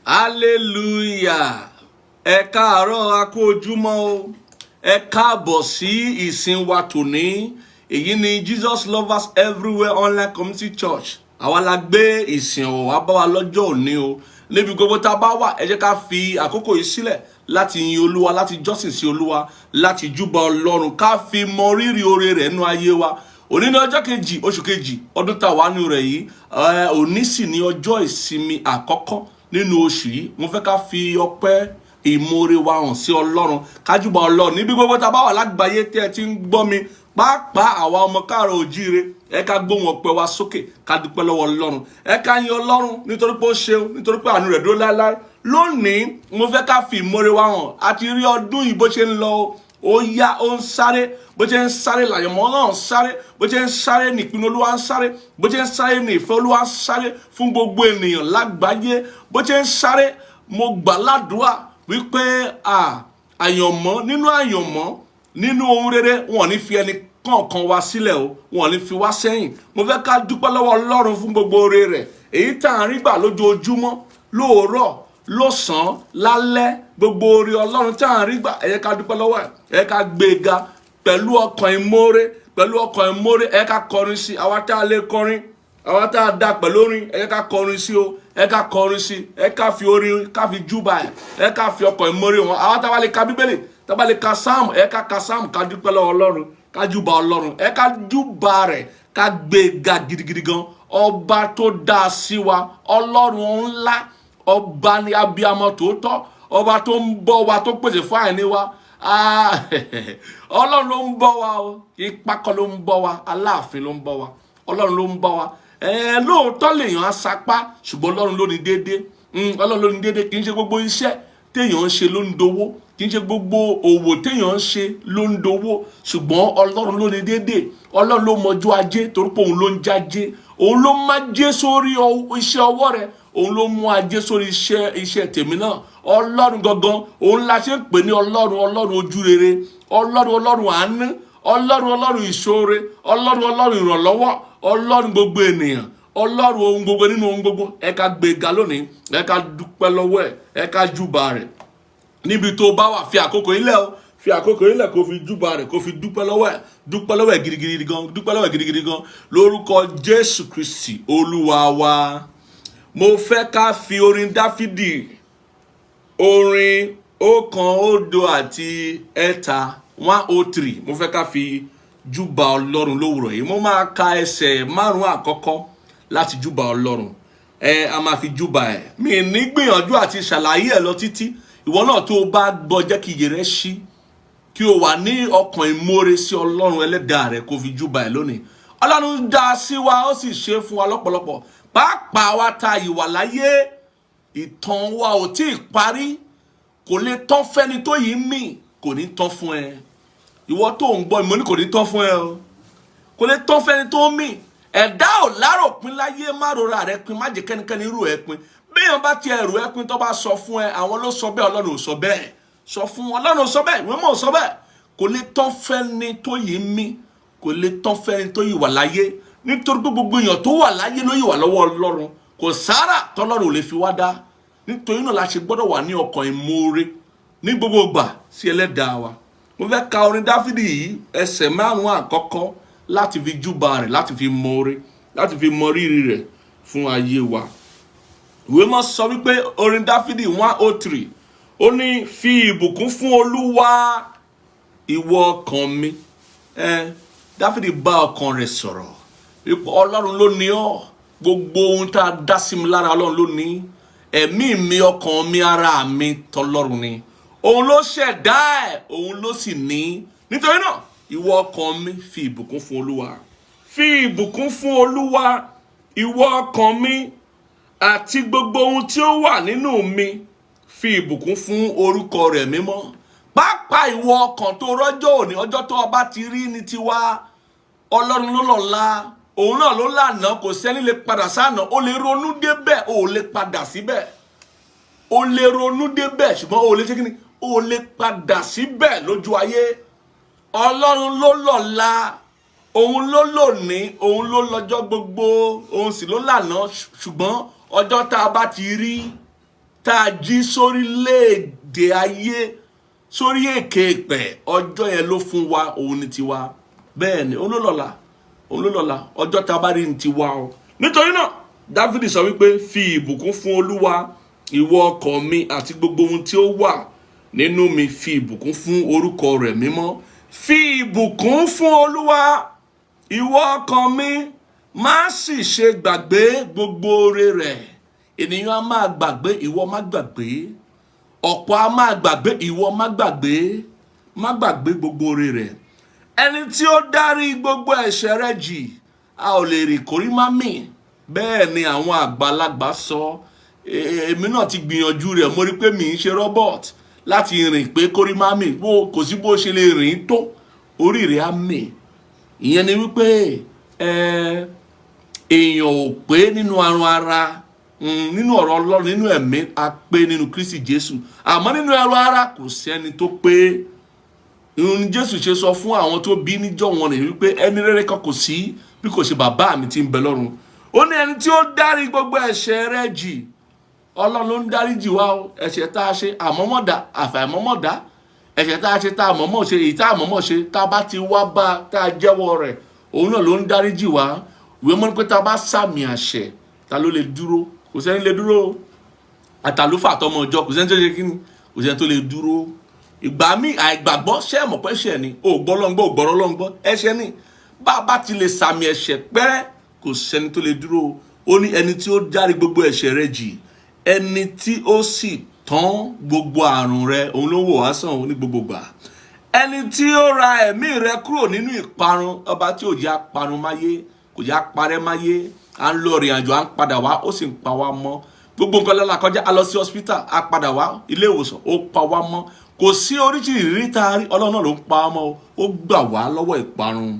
Hallelujah. Ẹ káàárọ̀, a kú ojúmọ́ o. Ẹ káàbọ̀ sí ìsìn wa tòní. Èyí ni Jesus Lovers Everywhere Online Community Church. Àwa la gbé ìsìn ọ̀wọ̀ wá bá wa lọ́jọ́ òní o. Níbi gbogbo tá a bá wà, ẹ jẹ́ ká fi àkókò yìí sílẹ̀ láti yin Olúwa, láti jọ́sìn sí Olúwa, láti júbà Ọlọ́run, ká fi mọ rírì oore rẹ̀ nú ayé wa. Òní ní ọjọ́ 2, oṣù 2, ọdún tá a wà nínú rẹ̀ yìí. Òní sì ní ọjọ́ ìsinmi àkọ́kọ́ nínú oṣù yìí. Mo fẹ́ ká fi ọpẹ́ ìmoore wa hàn sí Ọlọ́run, ká júbà Ọlọ́run níbi gbogbo tá a bá wà lágbàáyé tí ẹ ti ń gbọ́ mi, pàápàá àwa ọmọ káàárọ̀ òjíire. Ẹ ká gbóhùn ọpẹ́ wa sókè, ká dúpẹ́ lọ́wọ́ Ọlọ́run. Ẹ ká yin Ọlọ́run nítorí pé ó ṣeun, nítorí pé àánú rẹ̀ dúró láéláé. Lónìí, mo fẹ́ ká fi ìmoore wa hàn. A ti rí ọdún yìí bó ṣe ń lọ. Ó yá, ó ń sáré. Bó ṣe ń sáré làyànmọ́ náà ń sáré. Bó ṣe ń sáré ní ìpinnu Olúwa ń sáré. Bó ṣe ń sáré ní ìfẹ́ Olúwa ń sáré fún gbogbo ènìyàn lágbàáyé. Bó ṣe ń sáré, mo gbà ládùúà wípé àyànmọ́ nínú àyànmọ́ nínú ohun rere, wọn ò ní fi ẹni kọ̀ọ̀kan wa sílẹ̀ o, wọn ò ní fi wá sẹ́yìn. Mo fẹ́ ká dúpẹ́ lọ́wọ́ Ọlọ́run fún gbogbo oore rẹ̀, èyí tá à ń rí gbà lójoojúmọ́, lóòrọ̀, lọ́sàn-án, lálẹ́. Gbogbo oore Ọlọ́run tá à ń rí gbà, ẹ jẹ́ ká dúpẹ́ lọ́wọ́ ẹ̀. Ẹ jẹ́ ká gbé e ga pẹ̀lú ọkàn ìmoore, pẹ̀lú ọkàn ìmoore. Ẹ ká kọrin sí. Àwa tá a lè kọrin, àwa tá a dá pẹ̀lú orin, ẹ jẹ́ ká kọrin sí o. Ẹ ká kọrin sí, ẹ ká fi orin, ká fi júbà ẹ. Ẹ ká fi ọkàn ìmoore wọn. Àwa tá a bá lè ka Bíbélì, tá a bá lè ka sáàmù, ẹ ká ka sáàmù, ká dúpẹ́ lọ́wọ́ Ọlọ́run, ká júbà Ọlọ́run. Ẹ ká júbà rẹ̀, ká gbé e ga gidigidi gan. Ọba tó dá sí wa, Ọlọ́run ńlá, ọba ní abiyamọ tòótọ́, ọba tó ń bọ́ wa, tó pèsè fún àìní wa. Ọlọ́run ló ń bọ́ wa o. Ipa kọ́ ló ń bọ́ wa, Aláàfin ló ń bọ́ wa. Ọlọ́run ló ń bọ́ wa. Lóòótọ́ lèèyàn á sapá, ṣùgbọ́n Ọlọ́run ló ní déédéé. Ọlọ́run ló ní déédéé. Kì í ṣe gbogbo iṣẹ́ téèyàn ń ṣe ló ń dowó, kì í ṣe gbogbo òwò téèyàn ń ṣe ló ń dowó, ṣùgbọ́n Ọlọ́run ló ní déédéé. Ọlọ́run ló mọjú ajé, torí pé òun ló ń jájé. Òun ló má jẹ́ sórí iṣẹ́ ọwọ́ rẹ̀. Òun ló mú ajé sórí iṣẹ́ tèmi náà. Ọlọ́run gangan, òun la ṣe ń pè ní Ọlọ́run, Ọlọ́run ojú rere, Ọlọ́run, Ọlọ́run àánú, Ọlọ́run, Ọlọ́run ìṣoore, Ọlọ́run, Ọlọ́run ìrànlọ́wọ́, Ọlọ́run gbogbo ènìyàn, Ọlọ́run ohun gbogbo nínú ohun gbogbo. Ẹ ká gbéga lónìí, ẹ ká dúpẹ́ lọ́wọ́ ẹ, ẹ ká júbà rẹ̀. Níbi tó bá wà, fi àkókò ilẹ̀ o, fi àkókò ilẹ̀ kó fi júbà rẹ̀, kó fi dúpẹ́ lọ́wọ́ ẹ̀. Dúpẹ́ lọ́wọ́ ẹ̀ gidigidi gan, dúpẹ́ lọ́wọ́ ẹ̀ gidigidi gan. Lórúkọ Jésù Kristi Olúwa wa, mo fẹ́ ká fi orin Dáfídì, orin 103, 103, mo fẹ́ ká fi júbà Ọlọ́run lówùrọ̀ yìí. Mo máa ka ẹsẹ̀ 5 àkọ́kọ́ láti júbà Ọlọ́run. Ẹ a máa fi júbà ẹ. Mi ní gbìyànjú àti ṣàlàyé ẹ lọ títí. Ìwọ náà tó o bá gbọ́, jẹ́ kí iyè rẹ ṣí, kí o wà ní ọkàn ìmoore sí Ọlọ́run ẹlẹ́dàá rẹ, kó fi júbà ẹ lónìí. Ọlọ́run dá sí wa, ó sì ṣe é fún wa lọ́pọ̀lọpọ̀, pàápàá wa ta ìwà láyé. Ìtàn wa ò tí ì parí, kò lè tán fẹ́ni tó yìí mì. Kò ní tán fún ẹ. Ìwọ tó ń gbọ́, ìmọ̀ ní kò ní tán fún ẹ o. Kò lè tán fẹ́ni tó ń mì. Ẹ̀dá ò láròpin láyé. Má rora rẹ pin, má jẹ́ kẹ́nikẹ́ni rú ẹ pin. Béèyàn bá tiẹ̀ rú ẹ pin, tó bá sọ fún ẹ, àwọn ló sọ bẹ́ẹ̀, Ọlọ́run ò sọ bẹ́ẹ̀. Sọ fún, Ọlọ́run ò sọ bẹ́ẹ̀, ìwé mọ̀ ò sọ bẹ́ẹ̀. Kò lè tán fẹ́ni tó yìí mí, kò lè tán fẹ́ni tó yìí wà láyé, nítorí pé gbogbo èèyàn tó wà láyé ló yìí wà lọ́wọ́ Ọlọ́run. Kò sára tọ́lọ́run ò lè fi wá dá. Nítorí náà la ṣe gbọ́dọ̀ wà ní ọkàn ìmoore ní gbogbo ìgbà sí ẹlẹ́dàá wa. Mo fẹ́ ka orin Dáfídì yìí, ẹsẹ̀ 5 àkọ́kọ́, láti fi júbà rẹ̀, láti fi mọ̀ọ́re, láti fi mọ rírì rẹ̀ fún ayé wa. Ìwé mọ́ sọ wípé, orin Dáfídì 103, ó ní, "Fi ìbùkún fún Olúwa, ìwọ ọkàn mi." Ẹ Dáfídì bá ọkàn rẹ̀ sọ̀rọ̀ wípé Ọlọ́run ló ní ọ́. Gbogbo ohun tá a dá sí mi lára, Ọlọ́run ló ní. Ẹ̀mí mi, ọkàn mi, ara mi, tọlọ́run ni. Òun ló ṣẹ̀dá ẹ̀, òun ló sì ní. Nítorí náà, ìwọ ọkàn mi, fi ìbùkún fún Olúwa. Fi ìbùkún fún Olúwa, ìwọ ọkàn mi, àti gbogbo ohun tí ó wà nínú mi, fi ìbùkún fún orúkọ rẹ̀ mímọ́. Pàápàá ìwọ ọkàn tó rọ́jọ́ òní, ọjọ́ tó ọba ti rí ní tiwa. Ọlọ́run ló lọ́la, òun náà ló lànà. Kò sẹ́ni lè padà sáànà. Ó lè ronú débẹ̀, ó lè padà síbẹ̀. Ó lè ronú débẹ̀, ṣùgbọ́n ó lè ṣe kíni? Ó lè padà síbẹ̀ lójú ayé. Ọlọ́run ló lọ́la, òun ló lónìí, òun ló lọ́jọ́ gbogbo, òun sì ló lànà. Ṣùgbọ́n ọjọ́ tá a bá ti rí, tá a bá ti rí, tá a jí sórílẹ̀-èdè ayé, sórí èké ìpẹ́, ọjọ́ yẹn ló fún wa, òun ni tiwa. Bẹ́ẹ̀ ni, òun ló lọ́la, òun ló lọ́la. Ọjọ́ tá a bá rí ní tiwa o. Nítorí náà, Dáfídì sọ wípé, "Fi ìbùkún fún Olúwa, ìwọ ọkàn mi, àti gbogbo ohun tí ó wà nínú mi, fi ìbùkún fún orúkọ rẹ̀ mímọ́. Fi ìbùkún fún Olúwa, ìwọ ọkàn mi, má sì ṣe gbàgbé gbogbo oore rẹ̀." Ènìyàn á máa gbàgbé, ìwọ má gbàgbé. Ọ̀pọ̀ á máa gbàgbé, ìwọ má gbàgbé. Má gbàgbé gbogbo oore rẹ̀. Ẹni tí ó dárí gbogbo ẹ̀ṣẹ̀ rẹ̀ jì, a ò lè rìn kórí má mì. Bẹ́ẹ̀ ni àwọn àgbàlagbà sọ. Èmi náà ti gbìyànjú rẹ̀, mo rí pé mi ń ṣe robot láti rìn pé kórí má mì. Kò sí bó ṣe lè rìn tó, orí rẹ̀ á mì. Ìyẹn ni wípé èèyàn ò pé nínú arun ara, nínú ọ̀rọ̀ Ọlọ́run, nínú ẹ̀mí a pé nínú Kristi Jésù, àmọ́ nínú ẹran ara kò sẹ́ni tó pé. Ìhun Jésù ṣe sọ fún àwọn tó bí níjọ́ wọn rè wípé ẹni rere kan kò sí bí kò ṣe bàbá mi tí ń bẹ lọ́run. Ó ní ẹni tí ó dárí gbogbo ẹ̀ṣẹ̀ rẹ̀ jì. Ọlọ́run ló ń dárí jì wá o. Ẹ̀ṣẹ̀ tá a ṣe àmọ́mọ́dá, àfàìmọ́mọ́dá, ẹ̀ṣẹ̀ tá a ṣe tá a mọ̀mọ́ ṣe, èyí tá a mọ̀mọ́ ṣe, tá a bá ti wá bá a tá a jẹ́wọ́ rẹ̀, òun náà ló ń dárí jì wá. Ìwé mọ́ ni pé tá a bá sàmì àṣẹ, ta ló lè dúró? Kò sẹ́ni lè dúró o. Àtàlùfà àtọmọ ọjọ́, kò sẹ́ni tó ṣe kíni, kò sẹ́ni tó lè dúró. Ìgbà míì, àìgbàgbọ́, ṣé ẹ mọ̀ pé ẹ̀ṣẹ̀ ni? Ò gbọ́ lọ́ngbọ́, ò gbọ́rọ́ lọ́ngbọ́, ẹ̀ṣẹ̀ ni. Bá a bá ti lè sàmì ẹ̀ṣẹ̀ pẹ́rẹ́, kò sẹ́ni tó lè dúró. Ó ní ẹni tí ó dárí gbogbo ẹ̀ṣẹ̀ rẹ jì, ẹni tí ó sì tán gbogbo àrùn rẹ, òun ló ń wò wá sàn ní gbogbo gbà, ẹni tí ó ra ẹ̀mí rẹ kúrò nínú ìparun, ọba tí ò jẹ́ aparun máyé, kò jẹ́ aparẹ́ máyé. À ń lọ ìrìn àjò, à ń padà wá, ó sì ń pa wá mọ́. Gbogbo nǹkan lọ́la kọjá, a lọ sí hospital, a padà wá ilé ìwòsàn, ó pa wá mọ́. Kò sí oríṣiríṣi ìrírí tá a rí, Ọlọ́run náà ló ń pa wá mọ́. Ó gbà wá lọ́wọ́ ìparun.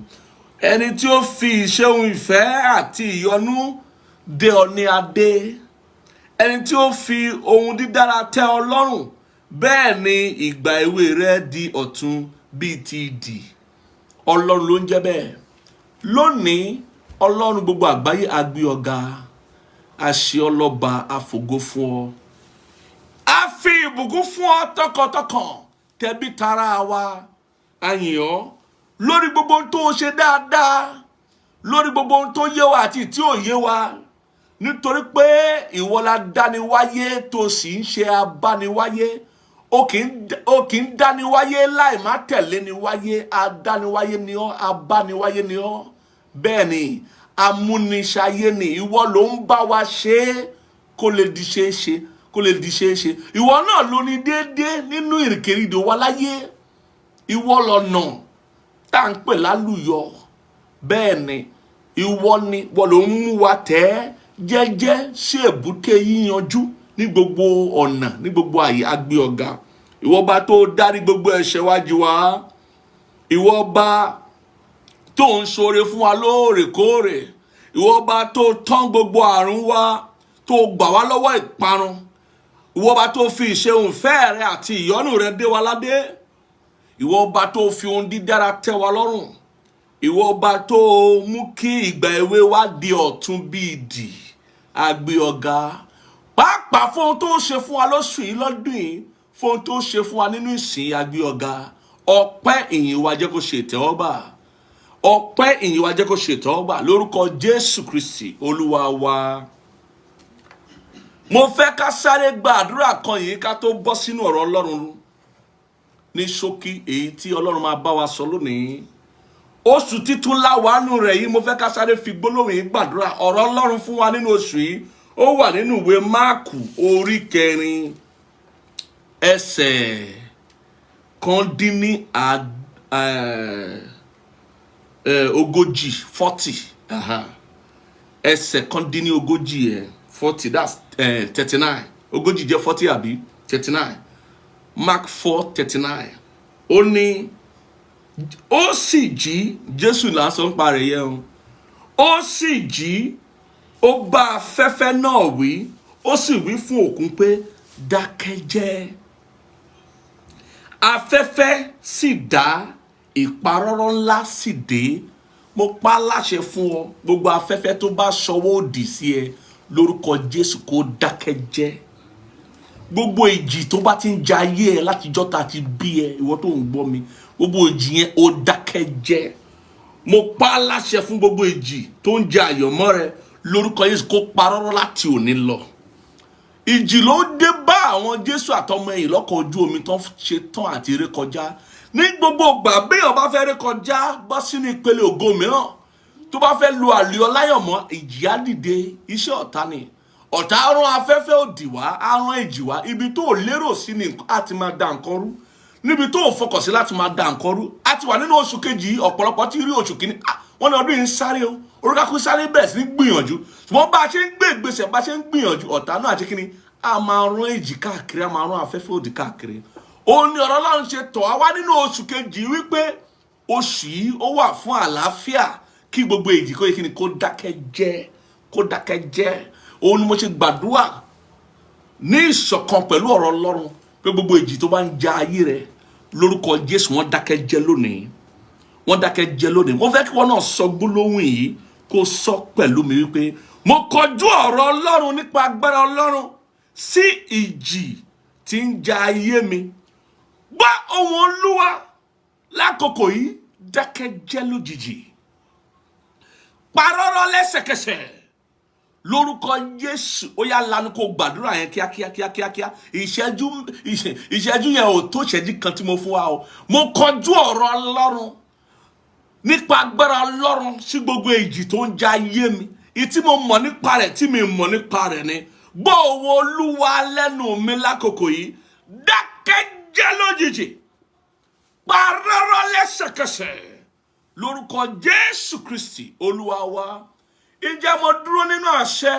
Ẹni tí ó fi ìṣeun ìfẹ́ àti ìyọ́nú dé ọ ní adé, ẹni tí ó fi ohun dídára tẹ́ ọ lọ́rùn, bẹ́ẹ̀ ni ìgbà èwe rẹ di ọ̀tun bíi ti idì. Ọlọ́run ló ń jẹ́ bẹ́ẹ̀. Lónìí, Ọlọ́run gbogbo àgbáyé, a gbé ọ ga, a ṣe ọ lọ́ba, a fògo fún ọ, a fi ìbùkún fún ọ tọkàntọkàn, tẹbí tará wa. A yìn ọ́ lórí gbogbo ohun tó ṣe dáadáa, lórí gbogbo ohun tó yé wa àti tí ò yé wa, nítorí pé ìwọ la dániwáyé tó sì ń ṣe abániwáyé. Ó kì í dániwáyé láì má tẹ̀lé ni wáyé. Adániwáyé ni ọ́, abániwáyé ni ọ́. Bẹ́ẹ̀ ni, amúniṣayé ni ìwọ. Ló ń bá wa ṣe é kó lè di ṣeé ṣe, kó lè di ṣeé ṣe. Ìwọ náà ló ní déédéé nínú ìrìnkèrindò wa láyé. Ìwọ lọ̀nà tá à ń pè lálùyọ. Bẹ́ẹ̀ ni, ìwọ ni wọ́n ló ń mú wa tẹ́ jẹ́jẹ́ sí èbúté yíyanjú ní gbogbo ọ̀nà, ní gbogbo àyè. Agbé ọ̀gá, ìwọ bá tó dárí gbogbo ẹ̀ṣẹ̀ wa jì wá, ìwọ bá tó ń ṣoore fún wa lóòrèkóòrè, ìwọ bá tó tán gbogbo àrùn wa, tó gbà wá lọ́wọ́ ìparun, ìwọ bá tó fi ìṣeun ìfẹ́ rẹ àti ìyọ́nú rẹ dé wa ládé, ìwọ bá tó fi ohun dídára tẹ́ wa lọ́rùn, ìwọ ọba tó mú kí ìgbà èwe wa di ọ̀tun bíi idì, àgbè ọ̀gá, pàápàá fún ohun tó ṣe fún wa lóṣù yìí, lọ́dún yìí, fún ohun tó ṣe fún wa nínú ìsìn. Àgbè ọ̀gá, ọpẹ́ ìyìn wa, jẹ́ kó ṣe ìtẹ́wọ́gbà. Ọpẹ́ ìyìn wa, jẹ́ kó ṣe ìtẹ́wọ́gbà lórúkọ Jésù Kristi Olúwa wa. Mo fẹ́ ká sáré gba àdúrà kan yìí ká tó bọ́ sínú ọ̀rọ̀ Ọlọ́run ní ṣókí, èyí tí Ọlọ́run máa bá wa sọ lónìí. Oṣù títún láwàánú rẹ̀ yìí, mo fẹ́ ká sáré fi gbólóhùn yìí gbàdúrà. Ọ̀rọ̀ Ọlọ́run fún wa nínú oṣù yìí, ó wà nínú ìwé Máàkù, orí 4, ẹsẹ̀ kan dín ní 40, 40, ẹsẹ̀ kan dín ní 40 ẹ̀, 40, that's 39. 40 jẹ́ 40 àbí 39. Mark 4:39. Ó ní ó sì jí, Jésù là ń sọ nípa rẹ̀ yẹn o. Ó sì jí, ó bá afẹ́fẹ́ náà wí, ó sì wí fún òkun pé, "Dákẹ́jẹ́." Afẹ́fẹ́ sì dá, ìparọ́rọ́ ńlá sì dé. Mo pa á láṣẹ fún ọ, gbogbo afẹ́fẹ́ tó bá ṣọwọ́ òdì sí ẹ, lórúkọ Jésù, kó dákẹ́jẹ́. Gbogbo ìjì tó bá ti ń ja ayé ẹ látijọ́ ta ti bí ẹ, ìwọ tó ń gbọ́ mi, gbogbo ìjì yẹn, ó dákẹ́ jẹ́. Mo pa á láṣẹ fún gbogbo ìjì tó ń ja àyànmọ́ rẹ lórúkọ Jésù, kó parọ́rọ́ láti òní lọ. Ìjì ló dé bá àwọn Jésù àtọmọ ẹ̀yìn lọ́kọ̀ ojú omi tán ṣe tán àti rékọjá. Ní gbogbo ìgbà béèyàn bá fẹ́ rékọjá bọ́ sínú ìpele ògo mìíràn, tó bá fẹ́ lu àlùyọ láyọ̀mọ́, ìjì á dìde. Iṣẹ́ ọ̀tá ni. Ọ̀tá rán afẹ́fẹ́ òdì wá, á rán ìjì wá. Ibi tó ò lérò sí ni á ti máa da nǹkan rú, níbi tó ò fọkàn sí láti máa da nǹkan rú. A ti wà nínú oṣù kejì yìí, ọ̀pọ̀lọpọ̀ ti rí oṣù kìíní. Ah, wọ́n ní ọdún yìí ń sáré o. Oríkàkú sáré bẹ̀rẹ̀ sí ní gbìyànjú, ṣùgbọ́n bá a ṣe ń gbé ìgbésẹ̀, bá a ṣe ń gbìyànjú, ọ̀tá náà àti kíni, a máa rán ìjì káàkiri, a máa rán afẹ́fẹ́ òdì káàkiri. Òun ni ọ̀rọ̀ Ọlọ́run ṣe tọ̀ á wá nínú oṣù kejì wípé oṣù yìí, ó wà fún àlàáfíà, kí gbogbo ìjì kó yẹ kíni, kó dákẹ́ jẹ́, kó dákẹ́ jẹ́. Òun ni mo ṣe gbàdúrà ní ìṣọ̀kan pẹ̀lú ọ̀rọ̀ Ọlọ́run pé gbogbo ìjì tó bá ń ja ayé rẹ, lórúkọ Jésù, wọ́n dákẹ́ jẹ́ lónìí, wọ́n dákẹ́ jẹ́ lónìí. Mo fẹ́ kí wọ́n náà sọ gbólóhùn yìí, kó sọ pẹ̀lú mi wípé, mo kọjú ọ̀rọ̀ Ọlọ́run nípa agbára Ọlọ́run sí ìjì tí ń ja ayé mi. Gbọ́ ohùn Olúwa lákòókò yìí, dákẹ́ jẹ́ lójijì, parọ́rọ́ lẹ́sẹ̀kẹsẹ̀ lórúkọ Jésù. Ó yá, lanu kó gbàdúrà yẹn kíákíá kíákíá kíá. Ìṣẹ́jú yẹn ò tó ìṣẹ́jú kan tí mo fún wa o. Mo kọjú ọ̀rọ̀ Ọlọ́run nípa agbára Ọlọ́run sí gbogbo ìjì tó ń ja ayé mi, ìtí mo mọ̀ nípa rẹ̀, tí mi mọ̀ nípa rẹ̀ ni. Gbọ́ ohùn Olúwa lẹ́nu mi lákòókò yìí, dákẹ́ jẹ́ lójijì, parọ́rọ́ lẹ́sẹ̀kẹsẹ̀ lórúkọ Jésù Kristi Olúwa wa. Ìjẹ́ mo dúró nínú àṣẹ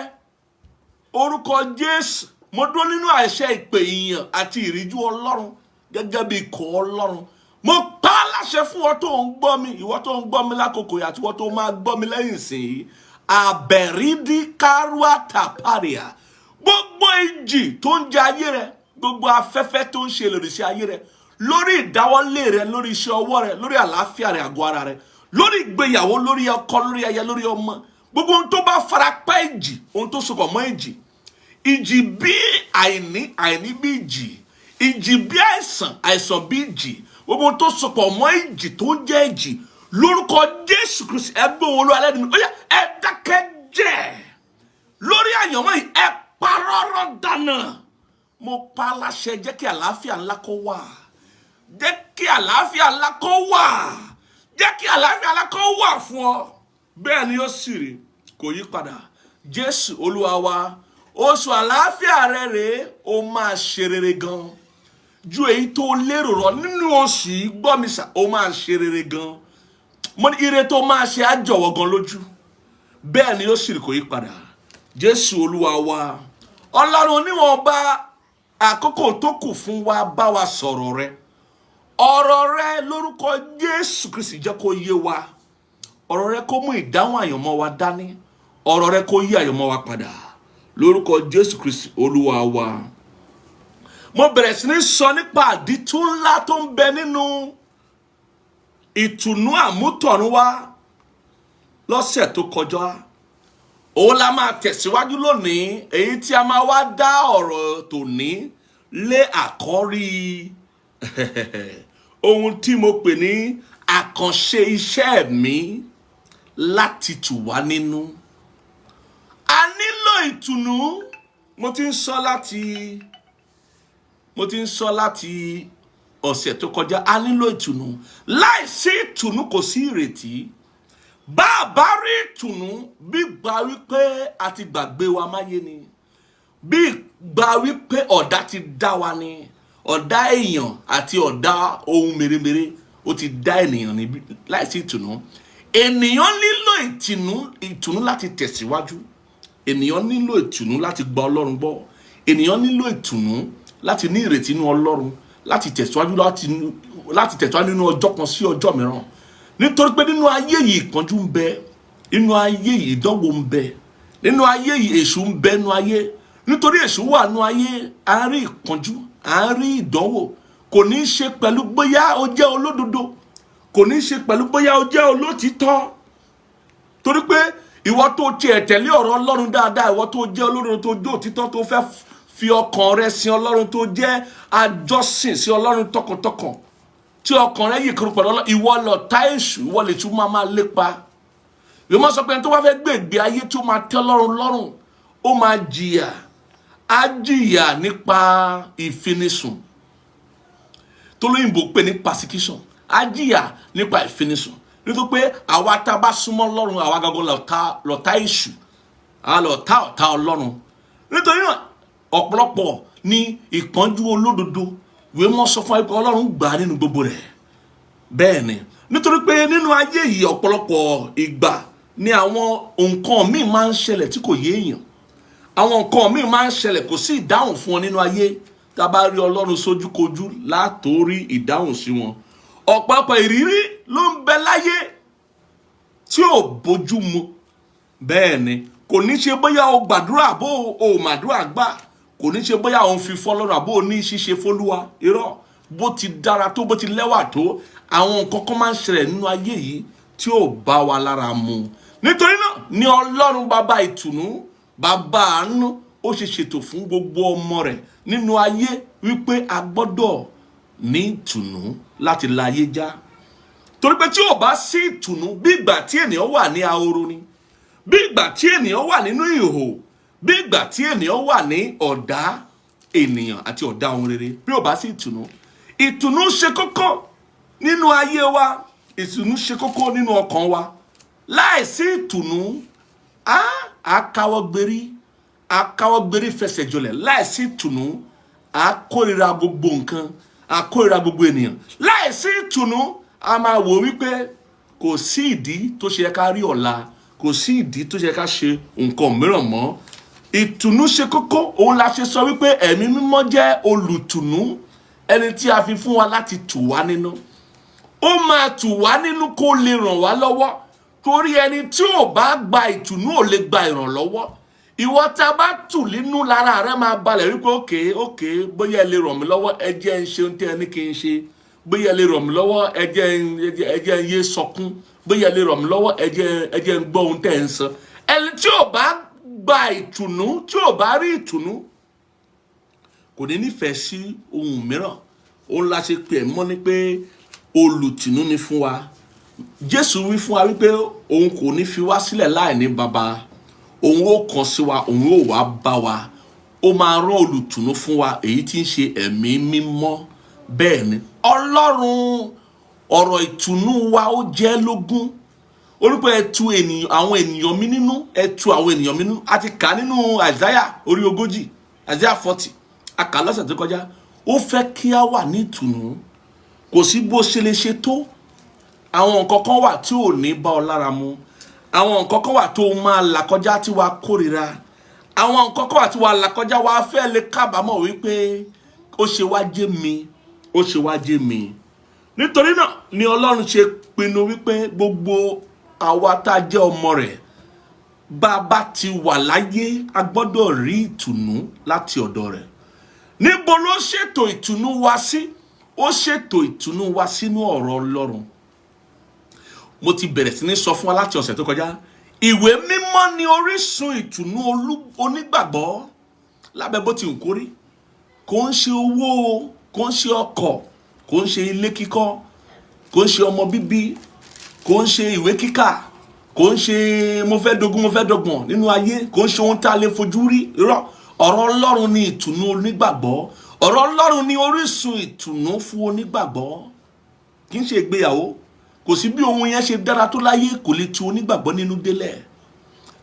orúkọ Jésù, mo dúró nínú àṣẹ ìpè, ìyàn àti ìríjú Ọlọ́run gẹ́gẹ́ bí ikọ̀ Ọlọ́run. Mo pa á láṣẹ fún ọ tó ń gbọ́ mi, ìwọ tó ń gbọ́ mi lákòókò yìí àti ìwọ tó máa gbọ́ mi lẹ́yìn ìsìn yìí, àbẹ̀rídí kárúà tàpárìà, gbogbo ìjì tó ń jẹ ayé rẹ, gbogbo afẹ́fẹ́ tó ń ṣe lòdì sí ayé rẹ, lórí ìdáwọ́lé rẹ, lórí iṣẹ́ ọwọ́ rẹ, lórí àlàáfíà rẹ, àgọ́ ara rẹ, lórí ìgbéyàwó, lórí ọkọ, lórí aya, lórí ọmọ, gbogbo ohun tó bá fara pẹ́ ìjì, ohun tó sopọ̀ mọ́ ìjì, ìjì bí àìní, àìní bí ìjì, ìjì bí àìsàn, àìsàn bí ìjì, gbogbo ohun tó sopọ̀ mọ́ ìjì tó ń jẹ́ ìjì, lórúkọ Jésù Kristi, ẹgbẹ́ òun Olúwa lẹ́nu mi, ó yá, ẹ dákẹ́ jẹ́ lórí àyànmọ́ yìí, ẹ parọ́rọ́ dáná. Mo pa á láṣẹ, jẹ́ kí àlàáfíà ńlá kó wà, jẹ́ kí àlàáfíà ńlá kó wà, jẹ́ kí àlàáfíà ńlá kó wà fún ọ. Bẹ́ẹ̀ ni ó sì rí, kò yí padà. Jésù Olúwa wa. Oṣù àlàáfíà rẹ rèé, ó máa ṣe rere gan ju èyí tó lérò rọ nínú oṣù yìí. Gbọ́ mi sà, ó máa ṣe rere gan. Mo ní ire tó máa ṣe á jọ̀wọ́ gan lójú. Bẹ́ẹ̀ ni ó sì rí, kò yí padà. Jésù Olúwa wa. Ọlọ́run, oníwọ̀nba àkókò tó kù fún wa, bá wa sọ̀rọ̀ rẹ, ọ̀rọ̀ rẹ lórúkọ Jésù Kristi, jẹ́ kó yé wa. Ọ̀rọ̀ rẹ kó mú ìdáhùn àyànmọ́ wa dání. Ọ̀rọ̀ rẹ kó yí àyànmọ́ wa padà lórúkọ Jésù Kristi Olúwa wa. Mo bẹ̀rẹ̀ sí ní sọ nípa àdìtú ńlá tó ń bẹ nínú ìtùnú àmútọ̀runwá lọ́sẹ̀ tó kọjá. Òun la máa tẹ̀síwájú lónìí, èyí tí a máa wá dá ọ̀rọ̀ tòní lé àkọ́rí ohun tí mo pè ní àkànṣe iṣẹ́ mi láti tù wá nínú. A nílò ìtùnú. Mo ti ń sọ láti ọ̀sẹ̀ tó kọjá, a nílò ìtùnú. Láìsí ìtùnú, kò sí ìrètí. Bá a bá rí ìtùnú, bí gba wípé a ti gbàgbé wa máyé ni, bí gba wípé ọ̀dá ti dá wa ni, ọ̀dá èèyàn àti ọ̀dá ohun mèremère, ó ti dá ènìyàn níbí. Láìsí ìtùnú, ènìyàn nílò ìtùnú láti tẹ̀síwájú. Ènìyàn nílò ìtùnú láti gba Ọlọ́run gbọ́. Ènìyàn nílò ìtùnú láti ní ìrètí nínú Ọlọ́run, láti tẹ̀síwájú, láti tẹ̀síwájú nínú ọjọ́ kan sí ọjọ́ mìíràn, nítorí pé nínú ayé yìí, ìpọ́njú ń bẹ nínú ayé yìí, ìdánwò ń bẹ nínú ayé yìí, èṣù ń bẹ nínú ayé. Nítorí èṣù wà nínú ayé, à ń rí ìpọ́njú, à ń rí ìdánwò. Kò ní í ṣe pẹ̀lú bóyá o jẹ́ olódodo, kò ní í ṣe pẹ̀lú bóyá o jẹ́ olótìítọ́, torí pé ìwọ tó tiẹ̀ tẹ̀lé ọ̀rọ̀ Ọlọ́run dáadáa, ìwọ tó jẹ́ olódodo, tó jó òtítọ́, tó fẹ́ fi ọkàn rẹ sin Ọlọ́run, tó jẹ́ àjọsìn sí Ọlọ́run tọkàntọkàn, tí ọkàn rẹ yìí kúrò pẹ̀lú Ọlọ́run, ìwọ lọ̀tá èṣù, ìwọ lè tún máa lépa. Ìwọ máa sọ pé ẹni tó bá fẹ́ gbé ìgbé ayé tí ó máa tẹ́ Ọlọ́run lọ́rùn, ó máa jìyà, á jìyà nípa ìfinisùn tó lóyìnbó pè ní persecution, á jìyà nípa ìfinisùn, nítorí pé àwa tá a bá súnmọ́ Ọlọ́run, àwa gangan lọ̀tá èṣù, àwa lọ̀tá ọ̀tá Ọlọ́run. Nítorí náà, ọ̀pọ̀lọpọ̀ ní ìpọ́njú olódodo. Ìwé mọ́ sọ fún wa pé Ọlọ́run gbà á nínú gbogbo rẹ̀. Bẹ́ẹ̀ ni, nítorí pé nínú ayé yìí, ọ̀pọ̀lọpọ̀ ìgbà ni àwọn nǹkan míì máa ń ṣẹlẹ̀ tí kò yé èèyàn. Àwọn nǹkan míì máa ń ṣẹlẹ̀, kò sí ìdáhùn fún wọn nínú ayé. Tá a bá rí Ọlọ́run sójúkojú látòrí ìdáhùn sí wọn. Ọ̀pọ̀lọpọ̀ ìrírí ló ń bẹ láyé tí ò bójú mu. Bẹ́ẹ̀ ni, kò ní ṣe bóyá o gbàdúrà bó o màdúrà gbà, kò ní ṣe bóyá o ń fi fọlọ́run àbó o ní ṣíṣe fólúwa. Irọ́, bó ti dára tó, bó ti lẹ́wà tó, àwọn nǹkan kan máa ń ṣẹlẹ̀ nínú ayé yìí tí ò bá wa lára mu. Nítorí náà ni Ọlọ́run, bàbá ìtùnú, bàbá àánú, ó ṣe ṣètò fún gbogbo ọmọ rẹ̀ nínú ayé wípé a gbọ́dọ̀ ní ìtùnú láti la ayé já, torí pé tí ò bá sí ìtùnú, bí ìgbà tí ènìyàn wà ní ahoro ni, bí ìgbà tí ènìyàn wà nínú ìhò, bí ìgbà tí ènìyàn wà ní ọ̀dá ènìyàn àti ọ̀dá ohun rere, bí ò bá sí ìtùnú. Ìtùnú ṣe kókó nínú ayé wa, ìtùnú ṣe kókó nínú ọkàn wa. Láìsí ìtùnú, á káwọ́ gbérí, á káwọ́ gbérí fẹsẹ̀ jọlẹ̀. Láìsí ìtùnú, á kórìíra gbogbo nǹkan, á kórìíra gbogbo ènìyàn. Láìsí ìtùnú, a máa wò wípé kò sí ìdí tó ṣe yẹ ká rí ọ̀la, kò sí ìdí tó ṣe yẹ ká ṣe nǹkan mìíràn mọ́. Ìtùnú ṣe kókó. Òun la ṣe sọ wípé Ẹ̀mí Mímọ́ jẹ́ olùtùnú, ẹni tí a fi fún wa láti tù wá nínú. Ó máa tù wá nínú kó lè ràn wá lọ́wọ́, torí ẹni tí ò bá gba ìtùnú ò lè gba ìrànlọ́wọ́. Ìwọ tá a bá tù nínú, lára rẹ máa balẹ̀ wípé okay, bóyá ẹ lè ràn mí lọ́wọ́, ẹ jẹ́ ń ṣe ohun tí ẹ ní kí n ṣe. Bóyá ẹ lè ràn mí lọ́wọ́, ẹ jẹ́ ń yé sọkún. Bóyá ẹ lè ràn mí lọ́wọ́, ẹ jẹ́ ń gbọ́ ohun tẹ́ ẹ ń sọ. Ẹni tí ò bá gba ìtùnú, tí ò bá rí ìtùnú, kò ní nífẹ̀ẹ́ sí ohun mìíràn. Òun la ṣe pè é mọ́ ní pé olùtùnú ni fún wa. Jésù wí fún wa wípé òun kò ní fi wá sílẹ̀ láì ní baba. Òun ó kàn sí wa, òun ó wá bá wa, ó máa rán olùtùnú fún wa, èyí tí ń ṣe Ẹ̀mí Mímọ́. Bẹ́ẹ̀ ni, Ọlọ́run, ọ̀rọ̀ ìtùnú wa ó jẹ́ lógún orúkọ. Ẹ tu ènìyàn, àwọn ènìyàn mi nínú, ẹ tu àwọn ènìyàn mi nínú. A ti kà á nínú Isaiah orí 40, Isaiah 40, a kà á lọ́sẹ̀ tó kọjá. Ó fẹ́ kí a wà ní ìtùnú. Kò sí bó ṣe lè ṣe tó, àwọn nǹkan kan wà tí ò ní bá ọ lára mu, àwọn nǹkan kan wà tó máa là kọjá tí wàá kórìíra, àwọn nǹkan kan wà tí wàá là kọjá, wàá fẹ́ lè kábàámọ̀ wípé ó ṣe wá jẹ́ mi, ó ṣe wá jẹ́ mi. Nítorí náà ni Ọlọ́run ṣe pinnu wípé gbogbo àwa tá a jẹ́ ọmọ rẹ̀, bá a bá ti wà láyé, a gbọ́dọ̀ rí ìtùnú láti ọ̀dọ̀ rẹ̀. Níbo ló ṣètò ìtùnú wa sí? Ó ṣètò ìtùnú wa sínú ọ̀rọ̀ Ọlọ́run. Mo ti bẹ̀rẹ̀ sí ní sọ fún wa láti ọ̀sẹ̀ tó kọjá, Ìwé Mímọ́ ni orísun ìtùnú onígbàgbọ́ lábẹ́ bó ti ń kórí. Kò ń ṣe owó, kò ń ṣe ọkọ̀, kò ń ṣe ilé kíkọ́, kò ń ṣe ọmọ bíbí, kò ń ṣe ìwé kíkà, kò ń ṣe mo fẹ́ dogun, mo fẹ́ dọgbọ̀n nínú ayé, kò ń ṣe ohun tá a lè fojú rí. Irọ́, ọ̀rọ̀ Ọlọ́run ni ìtùnú onígbàgbọ́. Ọ̀rọ̀ Ọlọ́run ni orísun ìtùnú fún onígbàgbọ́, kì í ṣe ìgbéyàwó. Kò sí bí ohun yẹn ṣe dára tó láyé, kò lè tu onígbàgbọ́ nínú délẹ̀,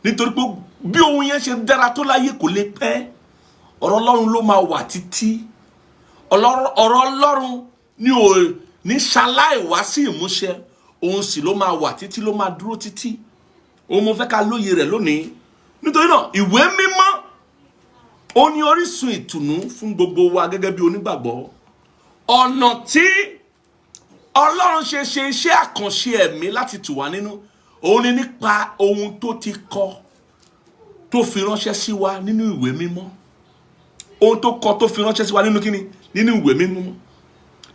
nítorí pé bí ohun yẹn ṣe dára tó láyé, kò lè pẹ́. Ọ̀rọ̀ Ọlọ́run ló máa wà títí. Ọ̀rọ̀ Ọlọ́run ni ò ní ṣaláì wá sí ìmúṣẹ, òun sì ló máa wà títí, ló máa dúró títí. Òun mo fẹ́ ká lóye rẹ̀ lónìí. Nítorí náà, Ìwé Mímọ́, ó ní orísun ìtùnú fún gbogbo wa gẹ́gẹ́ bí onígbàgbọ́. Ọ̀nà tí Ọlọ́run ṣe ṣe iṣẹ́ àkànṣe ẹ̀mí láti tù wá nínú, òun ni nípa ohun tó ti kọ, tó fi ránṣẹ́ sí wa nínú Ìwé Mímọ́. Ohun tó kọ, tó fi ránṣẹ́ sí wa nínú kíni? Nínú Ìwé Mímọ́.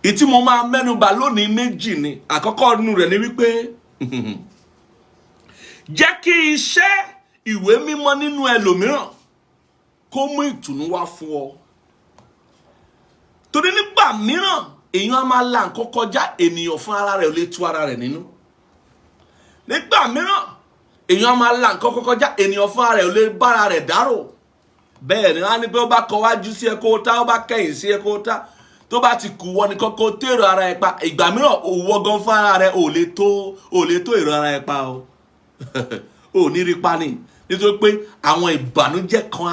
Ìtí mo máa mẹ́nubà lónìí, méjì ni. Àkọ́kọ́ nínú rẹ̀ ni wípé jẹ́ kí iṣẹ́ Ìwé Mímọ́ nínú ẹlòmíràn. kó mú ìtùnú wá fún ọ. Torí nígbà mìíràn, èèyàn á máa la nǹkan kọjá, ènìyàn fún ara rẹ̀ ò lè tu ara rẹ̀ nínú. Nígbà mìíràn, èèyàn á máa la nǹkan kọjá, ènìyàn fún ara rẹ̀ ò lè bára rẹ̀ dárò. Bẹ́ẹ̀ ni wọ́n á ní pé ó bá kọ wájú sí ẹ kó tá, ó bá kẹ̀yìn sí ẹ kó tá, tó bá ti kù wọ nìkan kó tèrò ara ẹ pa. Ìgbà mìíràn, òwò gan fún ara rẹ̀ ò lè tó èrò ara ẹ pa o, ò ní rí pa ni, nítorí pé àwọn ìbànújẹ́ kan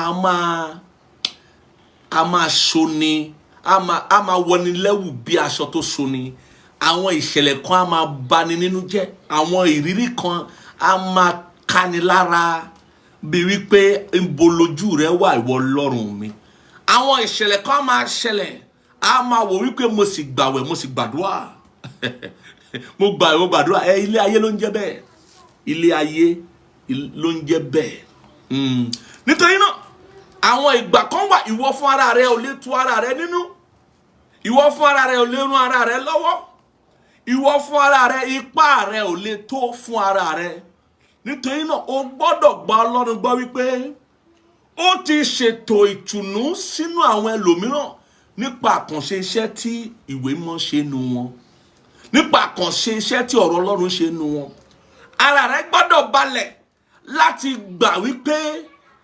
a máa soni, a máa wọni lẹ́wù bí aṣọ tó soni. Àwọn ìṣẹ̀lẹ̀ kan a máa bani nínú jẹ́, àwọn ìrírí kan a máa kani lára bí wípé ń bo lójú rẹ wà, ìwọ Ọlọ́run mi. Àwọn ìṣẹ̀lẹ̀ kan a máa ṣẹlẹ̀, a máa wò wípé mo sì gbàwẹ̀, mo sì gbàdúrà, mo gbàwẹ̀, mo gbàdúrà. Ẹ ilé ayé ló ń jẹ́ bẹ́ẹ̀, ilé ayé ló ń jẹ́ bẹ́ẹ̀. Nítorí náà, àwọn ìgbà kan wà, ìwọ fún ara rẹ ò lè tu ara rẹ nínú, ìwọ fún ara rẹ ò lè rún ara rẹ lọ́wọ́, ìwọ fún ara rẹ, ipá rẹ ò lè tó fún ara rẹ. Nítorí náà, o gbọ́dọ̀ gba Ọlọ́run gbọ́ wípé ó ti ṣètò ìtùnú sínú àwọn ẹlòmíràn nípa àkànṣe iṣẹ́ tí ìwé mọ́ ṣe nu wọn, nípa àkànṣe iṣẹ́ tí ọ̀rọ̀ Ọlọ́run ṣe nu wọn. Ara rẹ gbọ́dọ̀ balẹ̀ láti gbà wípé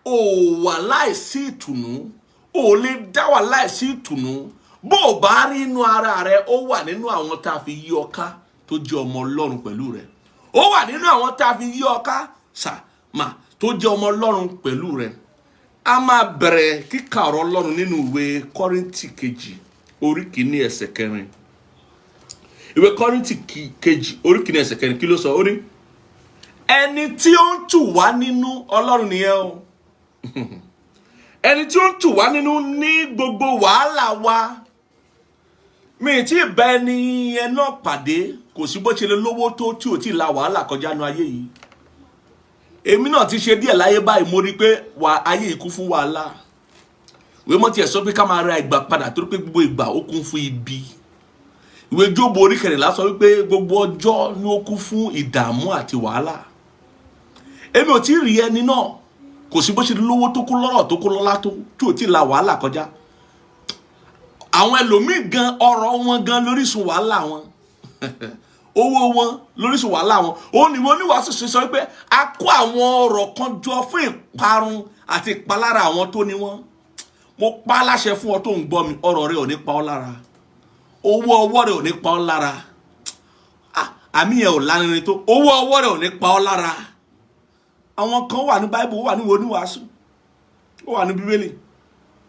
o wà láìsí ìtùnú, o lè dá wà láìsí ìtùnú. Bó o bá rí inú ara rẹ, ó wà nínú àwọn tá a fi yí ọ ká tó jẹ́ ọmọ Ọlọ́run pẹ̀lú rẹ. Ó wà nínú àwọn tá a fi yí ọ ká sàmà tó jẹ́ ọmọ Ọlọ́run pẹ̀lú rẹ. A máa bẹ̀rẹ̀ kíkà ọ̀rọ̀ Ọlọ́run nínú ìwé Kọ́ríńtì kejì, orí 1, ẹsẹ̀ 4. Ìwé Kọ́ríńtì kejì, orí 1, ẹsẹ̀ 4, kí ló sọ? Ó ní ẹni tí ó ń tù wá nínú, Ọlọ́run nìyẹn o, ẹni tí ó ń tù wá nínú ní gbogbo wàhálà wa. Mi tí ì bá ẹni yẹn náà pàdé. Kò sí bó ṣe lè lówó tó tí ò tí ì la wàhálà kọjá nu ayé yìí. Èmi náà ti ṣe díẹ̀ láyé báyìí, mo rí i pé wà ayé yìí kún fún wàhálà. Ìwé mọ́ tiẹ̀ sọ pé ká máa ra ìgbà padà, torí pé gbogbo ìgbà ó kún fún ibi. Ìwé Jóòbù orí 14 sọ wípé gbogbo ọjọ́ ni ó kún fún ìdààmú àti wàhálà. Èmi ò tí ì rí ẹni náà. Kò sí bó ṣe lówó tó, kó lọ́rọ̀ tó, kó lọ́lá tó, tí ò tí ì la wàhálà kọjá. Àwọn ẹlòmíì gan, ọrọ̀ wọn gan lórísun wàhálà wọn, owó wọn lórísun wàhálà wọn. Òun ni wọn oníwàásù ṣe sọ wípé a kó àwọn ọrọ̀ kan jọ fún ìparun àti ìpalára àwọn tó ní wọn. Mo pa á láṣẹ fún ọ tó ń gbọ́ mi, ọrọ̀ rẹ ò ní pa ọ́ lára, owó ọwọ́ rẹ ò ní pa ọ́ lára. Ah, àmì yẹn ò lárinrin tó. Owó ọwọ́ rẹ ò ní pa ọ́ lára. Àwọn kan wà ní Báíbù, ó wà ní oníwàásù, ó wà ní Bíbélì,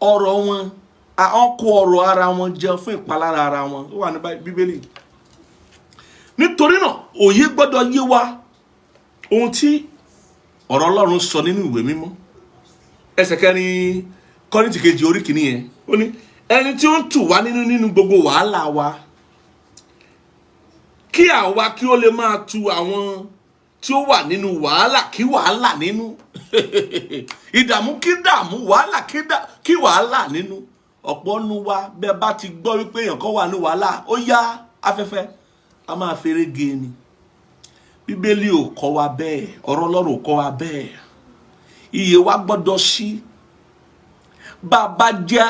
ọrọ̀ wọn, àwọn kó ọrọ̀ ara wọn jẹ fún ìpalára ara wọn. Ó wà ní Bíbélì. Nítorí náà, òye gbọ́dọ̀ yé wa ohun tí ọ̀rọ̀ Ọlọ́run sọ nínú ìwé mímọ́. Ẹsẹ̀ 4 Kọ́ríńtì kejì orí 1 yẹn, ó ní ẹni tí ó ń tù wá nínú nínú gbogbo wàhálà wa, kí àwa kí ó lè máa tu àwọn tí ó wà nínú wàhálà kí wàhálà nínú, ìdààmú kí dààmú, wàhálà kí wàhálà nínú. Ọ̀pọ̀ nu wa, bẹ́ẹ̀ bá ti gbọ́ wípé èèyàn kan wà ní wàhálà, ó yá afẹ́fẹ́ a máa fèrè ge ni. Bíbélì ò kọ́ wa bẹ́ẹ̀, ọ̀rọ̀ Ọlọ́run ò kọ́ wa bẹ́ẹ̀. Iye wa gbọ́dọ̀ sí. Bá a bá jẹ́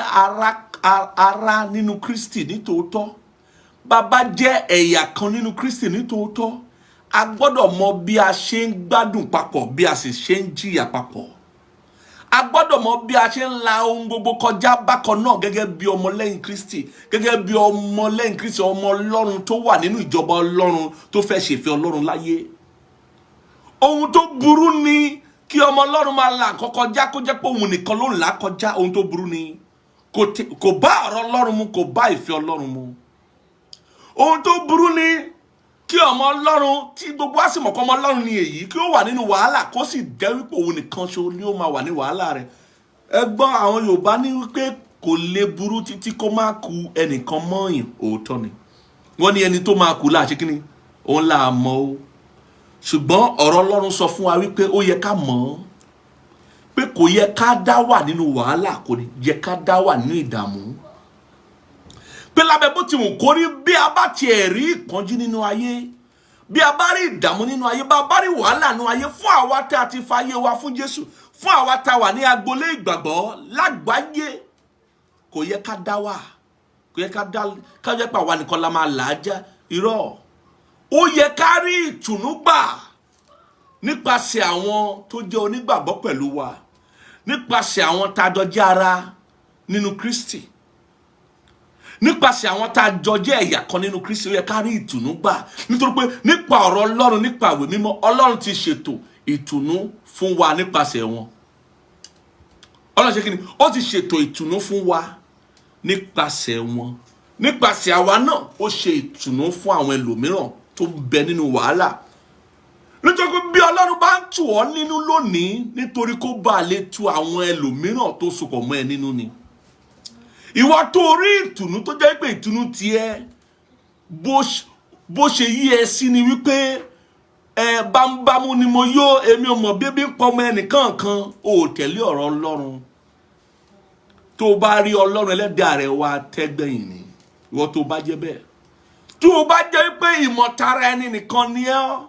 ara nínú Kristi nítòótọ́, bá a bá jẹ́ ẹ̀yà kan nínú Kristi nítòótọ́, a gbọ́dọ̀ mọ bí a ṣe ń gbádùn papọ̀, bí a sì ṣe ń jìyà papọ̀. A gbọ́dọ̀ mọ bí a ṣe ń la ohun gbogbo kọjá bákan náà gẹ́gẹ́ bí ọmọlẹ́yìn Kristi, gẹ́gẹ́ bí ọmọlẹ́yìn Kristi, ọmọ Ọlọ́run tó wà nínú ìjọba Ọlọ́run, tó fẹ́ ṣèfẹ́ Ọlọ́run láyé. Ohun tó burú ni kí ọmọ Ọlọ́run máa la nǹkan kọjá, kó jẹ́ pé òun nìkan ló ń là kọjá. Ohun tó burú ni, kò bá ọ̀rọ̀ Ọlọ́run mu, kò bá ìfẹ́ Ọlọ́run mu. Ohun tó burú ni kí ọmọ Ọlọ́run tí gbogbo á sì mọ̀ kọ́ ọmọ Ọlọ́run ni èyí, kí ó wà nínú wàhálà, kó sì jẹ́ wípé òun nìkan ṣo ni ó máa wà ní wàhálà rẹ̀. Ẹ gbọ́, àwọn Yorùbá ní wípé kò lè burú títí kó má ku ẹnìkan mọ́yìn. Òótọ́ ni. Wọ́n ní ẹni tó máa kú láàṣẹ kí ni òun là á mọ̀ o, ṣùgbọ́n ọ̀rọ̀ Ọlọ́run sọ fún wa wípé ó yẹ ká mọ̀ ọ́ pé kò yẹ ká dá wà nínú wàhálà, kò yẹ ká dá wà nínú ìdààmú, pé lábẹ́ bó ti wù kó rí, bí a bá tiẹ̀ rí ìpọ́njú nínú ayé, bí a bá rí ìdààmú nínú ayé, bá a bá rí wàhálà nínú ayé, fún àwa tí a ti fayé wa fún Jésù, Fún àwa tá a wà ní agboolé ìgbàgbọ́ lágbàáyé, kò yẹ ká dá wà, kò yẹ ká dá, ká jẹ́ pé àwa nìkan la máa là á já. Irọ́, ó yẹ ká rí ìtùnú gbà nípasẹ̀ àwọn tó jẹ́ onígbàgbọ́ pẹ̀lú wa, nípasẹ̀ àwọn tá a jọ jẹ́ ara nínú Kristi, nípasẹ̀ àwọn tá a jọ jẹ́ ẹ̀yà kan nínú Kristi. Ó yẹ ká rí ìtùnú gbà, nítorí pé nípa ọ̀rọ̀ Ọlọ́run, nípa ìwé mímọ́, Ọlọ́run ti ṣètò ìtùnú fún wa nípasẹ̀ wọn. Ọlọ́run ṣe kí ni? Ó ti ṣètò ìtùnú fún wa nípasẹ̀ wọn. Nípasẹ̀ àwa náà, ó ṣe ìtùnú fún àwọn ẹlòmíràn tó ń bẹ nínú wàhálà, nítorí pé bí Ọlọ́run bá ń tù ọ́ nínú lónìí, nítorí kó bá lè tu àwọn ẹlòmíràn tó sopọ̀ mọ́ ẹ nínú ni. Ìwọ tó rí ìtùnú, tó jẹ́ pé ìtùnú tiẹ̀ bó ṣe yí ẹ sí ni wípé ẹ bámúbámú ni mo yó, èmi ò mọ̀ bí ebi ń pọmọ ẹnìkan kan, ò tẹ̀lé ọ̀rọ̀ Ọlọ́run. Tó bá rí Ọlọ́run ẹlẹ́dàá rẹ̀ wá tẹ́gbẹ̀yìn ni. Ìwọ tó bá jẹ́ bẹ́ẹ̀, tó bá jẹ́ pé ìmọ̀tara ẹni nìkan ni ẹ́,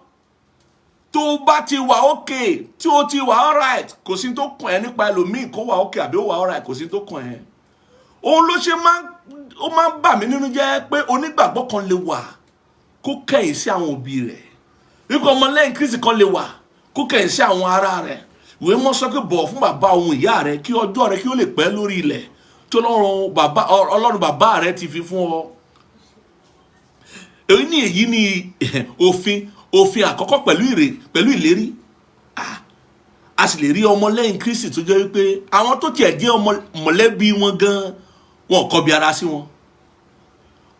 tó bá ti wà okay, tí o ti wà alright, kò sí tó kàn ẹ́ nípa ẹlòmíì kó wà okay àbí ó wà alright, kò sí tó kàn ẹ́. Òun ló ṣe máa ó máa ń bà mí nínú jẹ́ pé onígbàgbọ́ kan lè wà kó kẹ̀yìn sí àwọn òbí rẹ̀, wípé ọmọlẹ́yìn Kristi kan lè wà kó kẹ̀yìn sí àwọn ará rẹ̀. Ìwé mọ́ sọ pé, "Bọ̀wọ̀ fún bàbá òun ìyá rẹ̀, kí ọjọ́ rẹ̀ kí ó lè pẹ́ lórí ilẹ̀ tí Ọlọ́run bàbá rẹ̀ ti fi fún ọ." Èyí ni òfin àkọ́kọ́ pẹ̀lú ìlérí. A sì lè rí ọmọlẹ́yìn Kristi tó jẹ́ wípé àwọn tó tiẹ̀ jẹ́ ọmọ mọ̀lẹ́bí wọn gan, wọn ò kọbi ara sí wọn.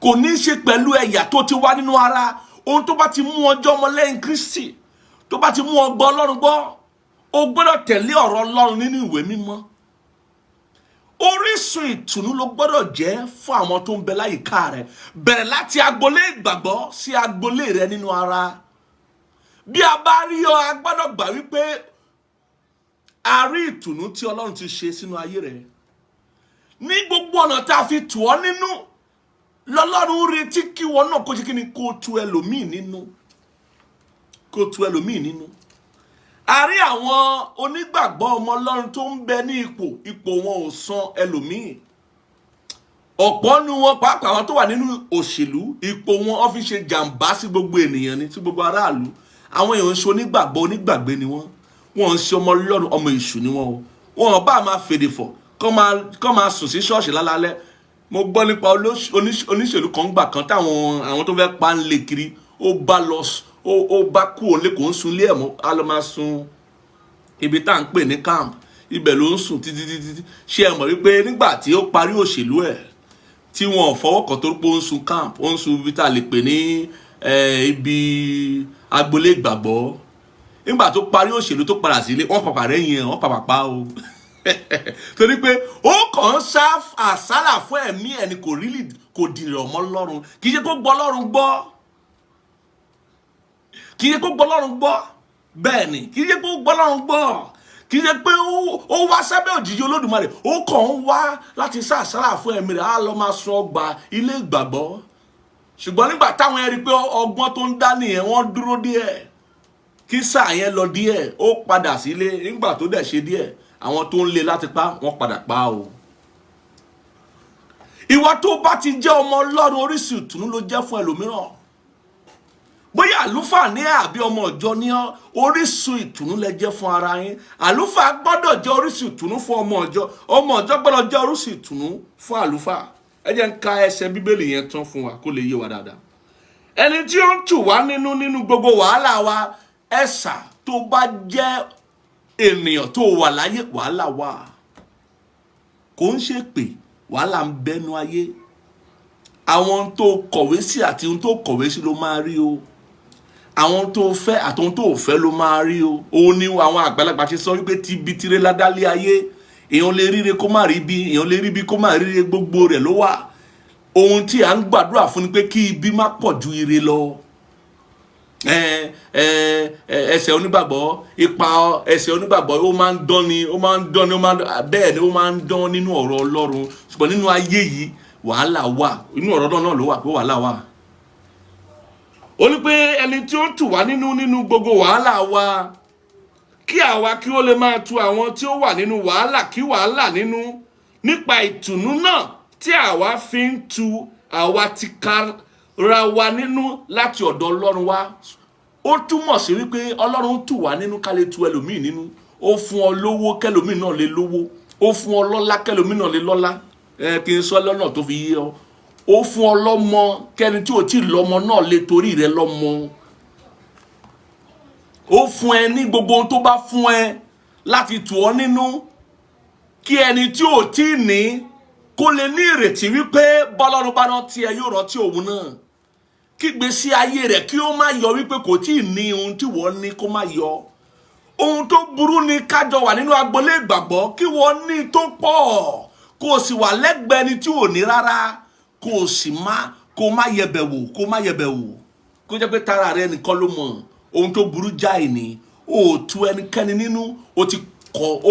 Kò ní í ṣe pẹ̀lú ẹ̀yà tó ti wá nínú ara. Ohun tó bá ti mú ọjọ́ ọmọlẹ́yìn Kristi, tó bá ti mú ọ gbọ́ Ọlọ́run gbọ́, o gbọ́dọ̀ tẹ̀lé ọ̀rọ̀ Ọlọ́run nínú ìwé mímọ́. Orísun ìtùnú ló gbọ́dọ̀ jẹ́ fún àwọn tó ń bẹ láyìíká rẹ, bẹ̀rẹ̀ láti agbolé ìgbàgbọ́ sí agbolé rẹ nínú ara. Bí a bá rí ọ, a gbọ́dọ̀ gbà wípé a rí ìtùnú tí Ọlọ́run ti ṣe sínú ayé rẹ. Ní gbogbo ọ̀nà tá a fi tù ọ́ nínú lọ́lọ́run retí kí wọn náà kó ṣe kí ni? Kó tu ẹlòmíì nínú, kó tu ẹlòmíì nínú. A rí àwọn onígbàgbọ́ ọmọ Ọlọ́run tó ń bẹ ní ipò, ipò wọn ò san ẹlòmíì. Ọ̀pọ̀ nu wọn, pàápàá àwọn tó wà nínú òṣèlú, ipò wọn, wọ́n fi ṣe jàǹbá sí gbogbo ènìyàn ni, sí gbogbo aráàlú. Àwọn èèyàn ń ṣe onígbàgbọ́, onígbàgbé ni wọ́n. Wọ́n ń ṣe ọmọ Ọlọ́run, ọmọ èṣù ni wọ́n o. Wọn bá máa fèdè fọ̀, kọ́ máa sùn sí ṣọ́ọ̀ṣì lálálẹ́. Mo gbọ́ nípa oníṣèlú kan gbà kan táwọn àwọn tó fẹ́ pa ń lé kiri. Ó bá lọ, ó bá kú òun lé, kò ń sun ilé ẹ̀ mọ́, á lọ máa sun ibi tá à ń pè ní camp. Ibẹ̀ ló ń sùn títí títí. Ṣé ẹ mọ̀ wípé nígbà tí ó parí òṣèlú ẹ̀, tí wọn ò fọwọ́ kàn tó pé ó ń sun camp, ó ń sun ibi tá a lè pè ní ibi agboolé ìgbàgbọ́, nígbà tó parí òṣèlú tó padà sílé, wọ́n pàpà rẹ́yìn ẹ̀, wọ́n pàpà pa o, torí pé ó kàn ń sá àsálà fún ẹ̀mí ẹ̀ ni. Kò rí, kò dìrọ̀ mọ́ Ọlọ́run. Kì í ṣe kó gbọ́ Ọlọ́run gbọ́, kì í ṣe kó gbọ́ Ọlọ́run gbọ́. Bẹ́ẹ̀ ni, kì í ṣe kó gbọ́ Ọlọ́run gbọ́, kì í ṣe pé ó wá sábẹ́ òjìji Olódùmarè. Ó kàn ń wá láti sá àsálà fún ẹ̀mí rẹ̀, á lọ máa sun ọgbà ilé ìgbàgbọ́. Ṣùgbọ́n nígbà táwọn ẹ rí i pé ọgbọ́n tó ń dá nìyẹn, wọ́n dúró díẹ̀ kí sáà yẹn lọ díẹ̀, ó padà sílé. Nígbà tó dẹ̀ ṣe díẹ̀, àwọn tó ń lé láti pa wọ́n padà pa o. Ìwọ tó bá ti jẹ́ ọmọ Ọlọ́run, orísun ìtùnú ló jẹ́ fún ẹlòmíràn. Bóyá àlùfáà ní àbí ọmọ ìjọ ní ọ, orísun ìtùnú lẹ jẹ́ fún ara yín. Àlùfáà gbọ́dọ̀ jẹ́ orísun ìtùnú fún ọmọ ìjọ, ọmọ ìjọ gbọ́dọ̀ jẹ́ orísun ìtùnú fún àlùfáà. Ẹ jẹ́ ń ka ẹsẹ̀ Bíbélì yẹn tán fún wa kó lè yé wa dáadáa. Ẹni tí ó ń tù wá nínú nínú gbogbo wàhálà wa. Ẹ̀sà, tó bá jẹ́ ènìyàn tó wà láyé, wàhálà wà. Kò ń ṣe pé wàhálà ń bẹnu ayé. Àwọn tó kọ̀wé sí àti ohun tó kọ̀wé sí ló máa rí o. Àwọn tó fẹ́ àti ohun tó fẹ́ ló máa rí o. Òun ni àwọn àgbàlagbà ṣe sọ wípé tibi tire ládálé ayé. Èèyàn lè ríre kó má rí bí, èèyàn lè rí bí kó má ríre, gbogbo rẹ̀ ló wà. Ohun tí à ń gbàdúrà fún ni pé kí ibi má pọ̀ ju ire lọ. Ẹsẹ̀ onígbàgbọ́, ipa ẹsẹ̀ onígbàgbọ́, ó máa ń dán ni, ó máa ń dán ni, ó máa ń dán. Bẹ́ẹ̀ ni, ó máa ń dán nínú ọ̀rọ̀ Ọlọ́run, ṣùgbọ́n nínú ayé yìí, wàhálà wà. Inú ọ̀rọ̀ náà ló wà pé wàhálà wà. Ó ní pé ẹni tí ó ń tù wá nínú nínú gbogbo wàhálà wa, Kí àwa kí ó lè máa tu àwọn tí ó wà nínú wàhálà kí wàhálà nínú, nípa ìtùnú náà tí àwa fi ń tu àwa tìkára wa nínú láti ọ̀dọ̀ Ọlọ́run wá. Ó túmọ̀ sí wípé Ọlọ́run tù wá nínú ká lè tu ẹlòmíì nínú. Ó fún ọ lówó kẹlòmíì náà lè lówó. Ó fún ọ lọ́lá kẹlòmíì náà lè lọ́lá. Ẹ kí n sọ lọ́nà tó fi yé ọ, ó fún ọ lọ́mọ kẹni tí ò tí ì lọ́mọ náà lè torí rẹ lọ́mọ. Ó fún ẹ ní gbogbo ohun tó bá fún ẹ láti tù ọ nínú, kí ẹni tí ò tí ì ní kó lè ní ìrètí wípé bọ́lọ́run bá rántí ẹ, yóò rántí òun náà, kí gbèsè ayé rẹ̀ kí ó má yọ wípé kò tí ì ní ohun tí wọ́n ní kó má yọ. Ohun tó burú ni kájọ wà nínú agboolé ìgbàgbọ́, kí wọ́n ní tó pọ̀, kó o sì wà lẹ́gbẹ̀ẹ́ ẹni tí ò ní rárá, kó o sì má kó má yẹbẹ̀ wò, kó má yẹbẹ̀ wò, kó jẹ́ pé tara rẹ nìkan ló mọ̀. Ohun tó burú jáì ni. O ò tu ẹnikẹ́ni nínú. O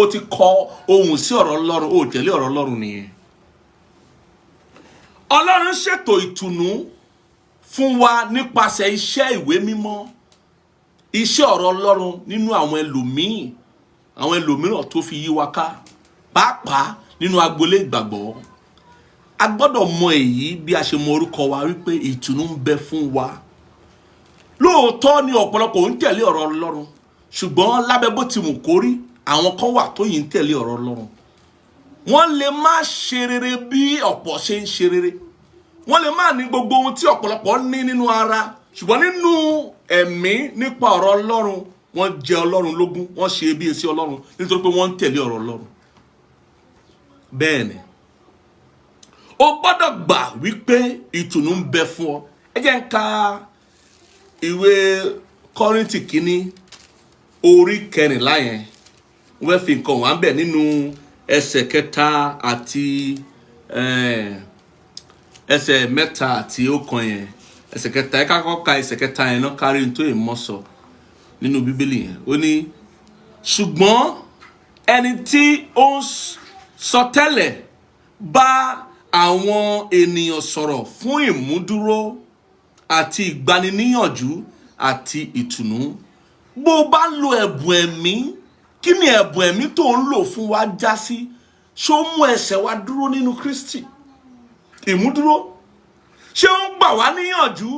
ti kọ ohùn sí ọ̀rọ̀ Ọlọ́run, o ò tẹ̀lé ọ̀rọ̀ Ọlọ́run nìyẹn. Ọlọ́run ṣètò ìtùnú fún wa nípasẹ̀ iṣẹ́ ìwé mímọ́, iṣẹ́ ọ̀rọ̀ Ọlọ́run nínú àwọn ẹlòmíì, àwọn ẹlòmíràn tó fi yí wa ká, pàápàá nínú agboolé ìgbàgbọ́. A gbọ́dọ̀ mọ èyí bí a ṣe mọ orúkọ wa, wípé ìtùnú ń bẹ fún wa. Lóòótọ́ ni ọ̀pọ̀lọpọ̀ ń tẹ̀lé ọ̀rọ̀ Ọlọ́run, ṣùgbọ́n lábẹ́ bó ti wù kó rí, àwọn kan wà tó yìí ń tẹ̀lé ọ̀rọ̀ Ọlọ́run. Wọ́n lè má ṣe rere bí ọ̀pọ̀ ṣe ń ṣe rere, wọ́n lè má ní gbogbo ohun tí ọ̀pọ̀lọpọ̀ ní nínú ara, ṣùgbọ́n nínú ẹ̀mí, nípa ọ̀rọ̀ Ọlọ́run, wọ́n jẹ Ọlọ́run lógún, wọ́n ṣe bí etí Ọlọ́run, nítorí pé wọ́n ń tẹ̀lé ọ̀rọ̀ Ọlọ́run. Bẹ́ẹ̀ ni, o gbọ́dọ̀ gbà wípé ìtùnú ń bẹ fún ọ. Ẹ jẹ́ ń ka ìwé Kọ́ríńtì kínní orí 14 yẹn. Wọ́n fẹ́ fi nǹkan wà ń bẹ̀ nínú ẹsẹ̀ 3 àti ẹsẹ̀ 3 àti 1 yẹn. Ẹsẹ̀ 3, ẹ ká kọ́kọ́ ka ẹsẹ̀ 3 yẹn náà, kárí ní tó yẹ mọ́ sọ nínú Bíbélì yẹn. Ó ní, "Ṣùgbọ́n ẹni tí ó ń sọ tẹ́lẹ̀ bá àwọn ènìyàn sọ̀rọ̀ fún ìmúdúró àti ìgbaniníyànjú àti ìtùnú." Bó o bá lo ẹ̀bùn ẹ̀mí, kí ni ẹ̀bùn ẹ̀mí tó ń lò fún wa já sí? Ṣó mú ẹsẹ̀ wa dúró nínú Kristi? Ìmúdúró. Ṣé ó ń gbà wá níyànjú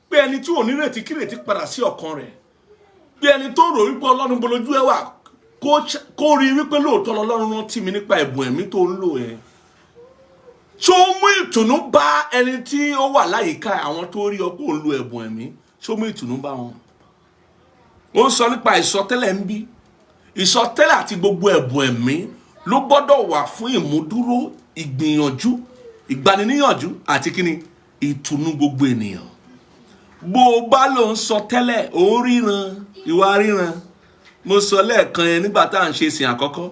pé ẹni tí ò ní retí kí retí padà sí ọkàn rẹ̀, pé ẹni tó rò wípé Ọlọ́run bolójú ẹ wà, kó rí wípé lóòótọ́ lọ́lọ́run rántí mi nípa ẹ̀bùn ẹ̀mí tó ń lò yẹn? Ṣó mú ìtùnú bá ẹni tí ó wà láyìíká, àwọn tó rí ọ pé òun lo ẹ̀bùn ẹ̀mí? Ṣó mú ìtùnú bá wọn? Ó ń sọ nípa ìsọtẹ́lẹ̀ ń bí. Ìsọtẹ́lẹ̀ àti gbogbo ẹ̀bùn ẹ̀mí ló gbọ́dọ̀ wà fún ìmúdúró, ìgbìyànjú, ìgbaniníyànjú àti kíni, ìtùnú gbogbo ènìyàn. Bó o bá lò ń sọ tẹ́lẹ̀, ò ń ríran, ìwà ríran. Mo sọ lẹ́ẹ̀kan yẹn nígbà tá à ń ṣe ìsìn àkọ́kọ́.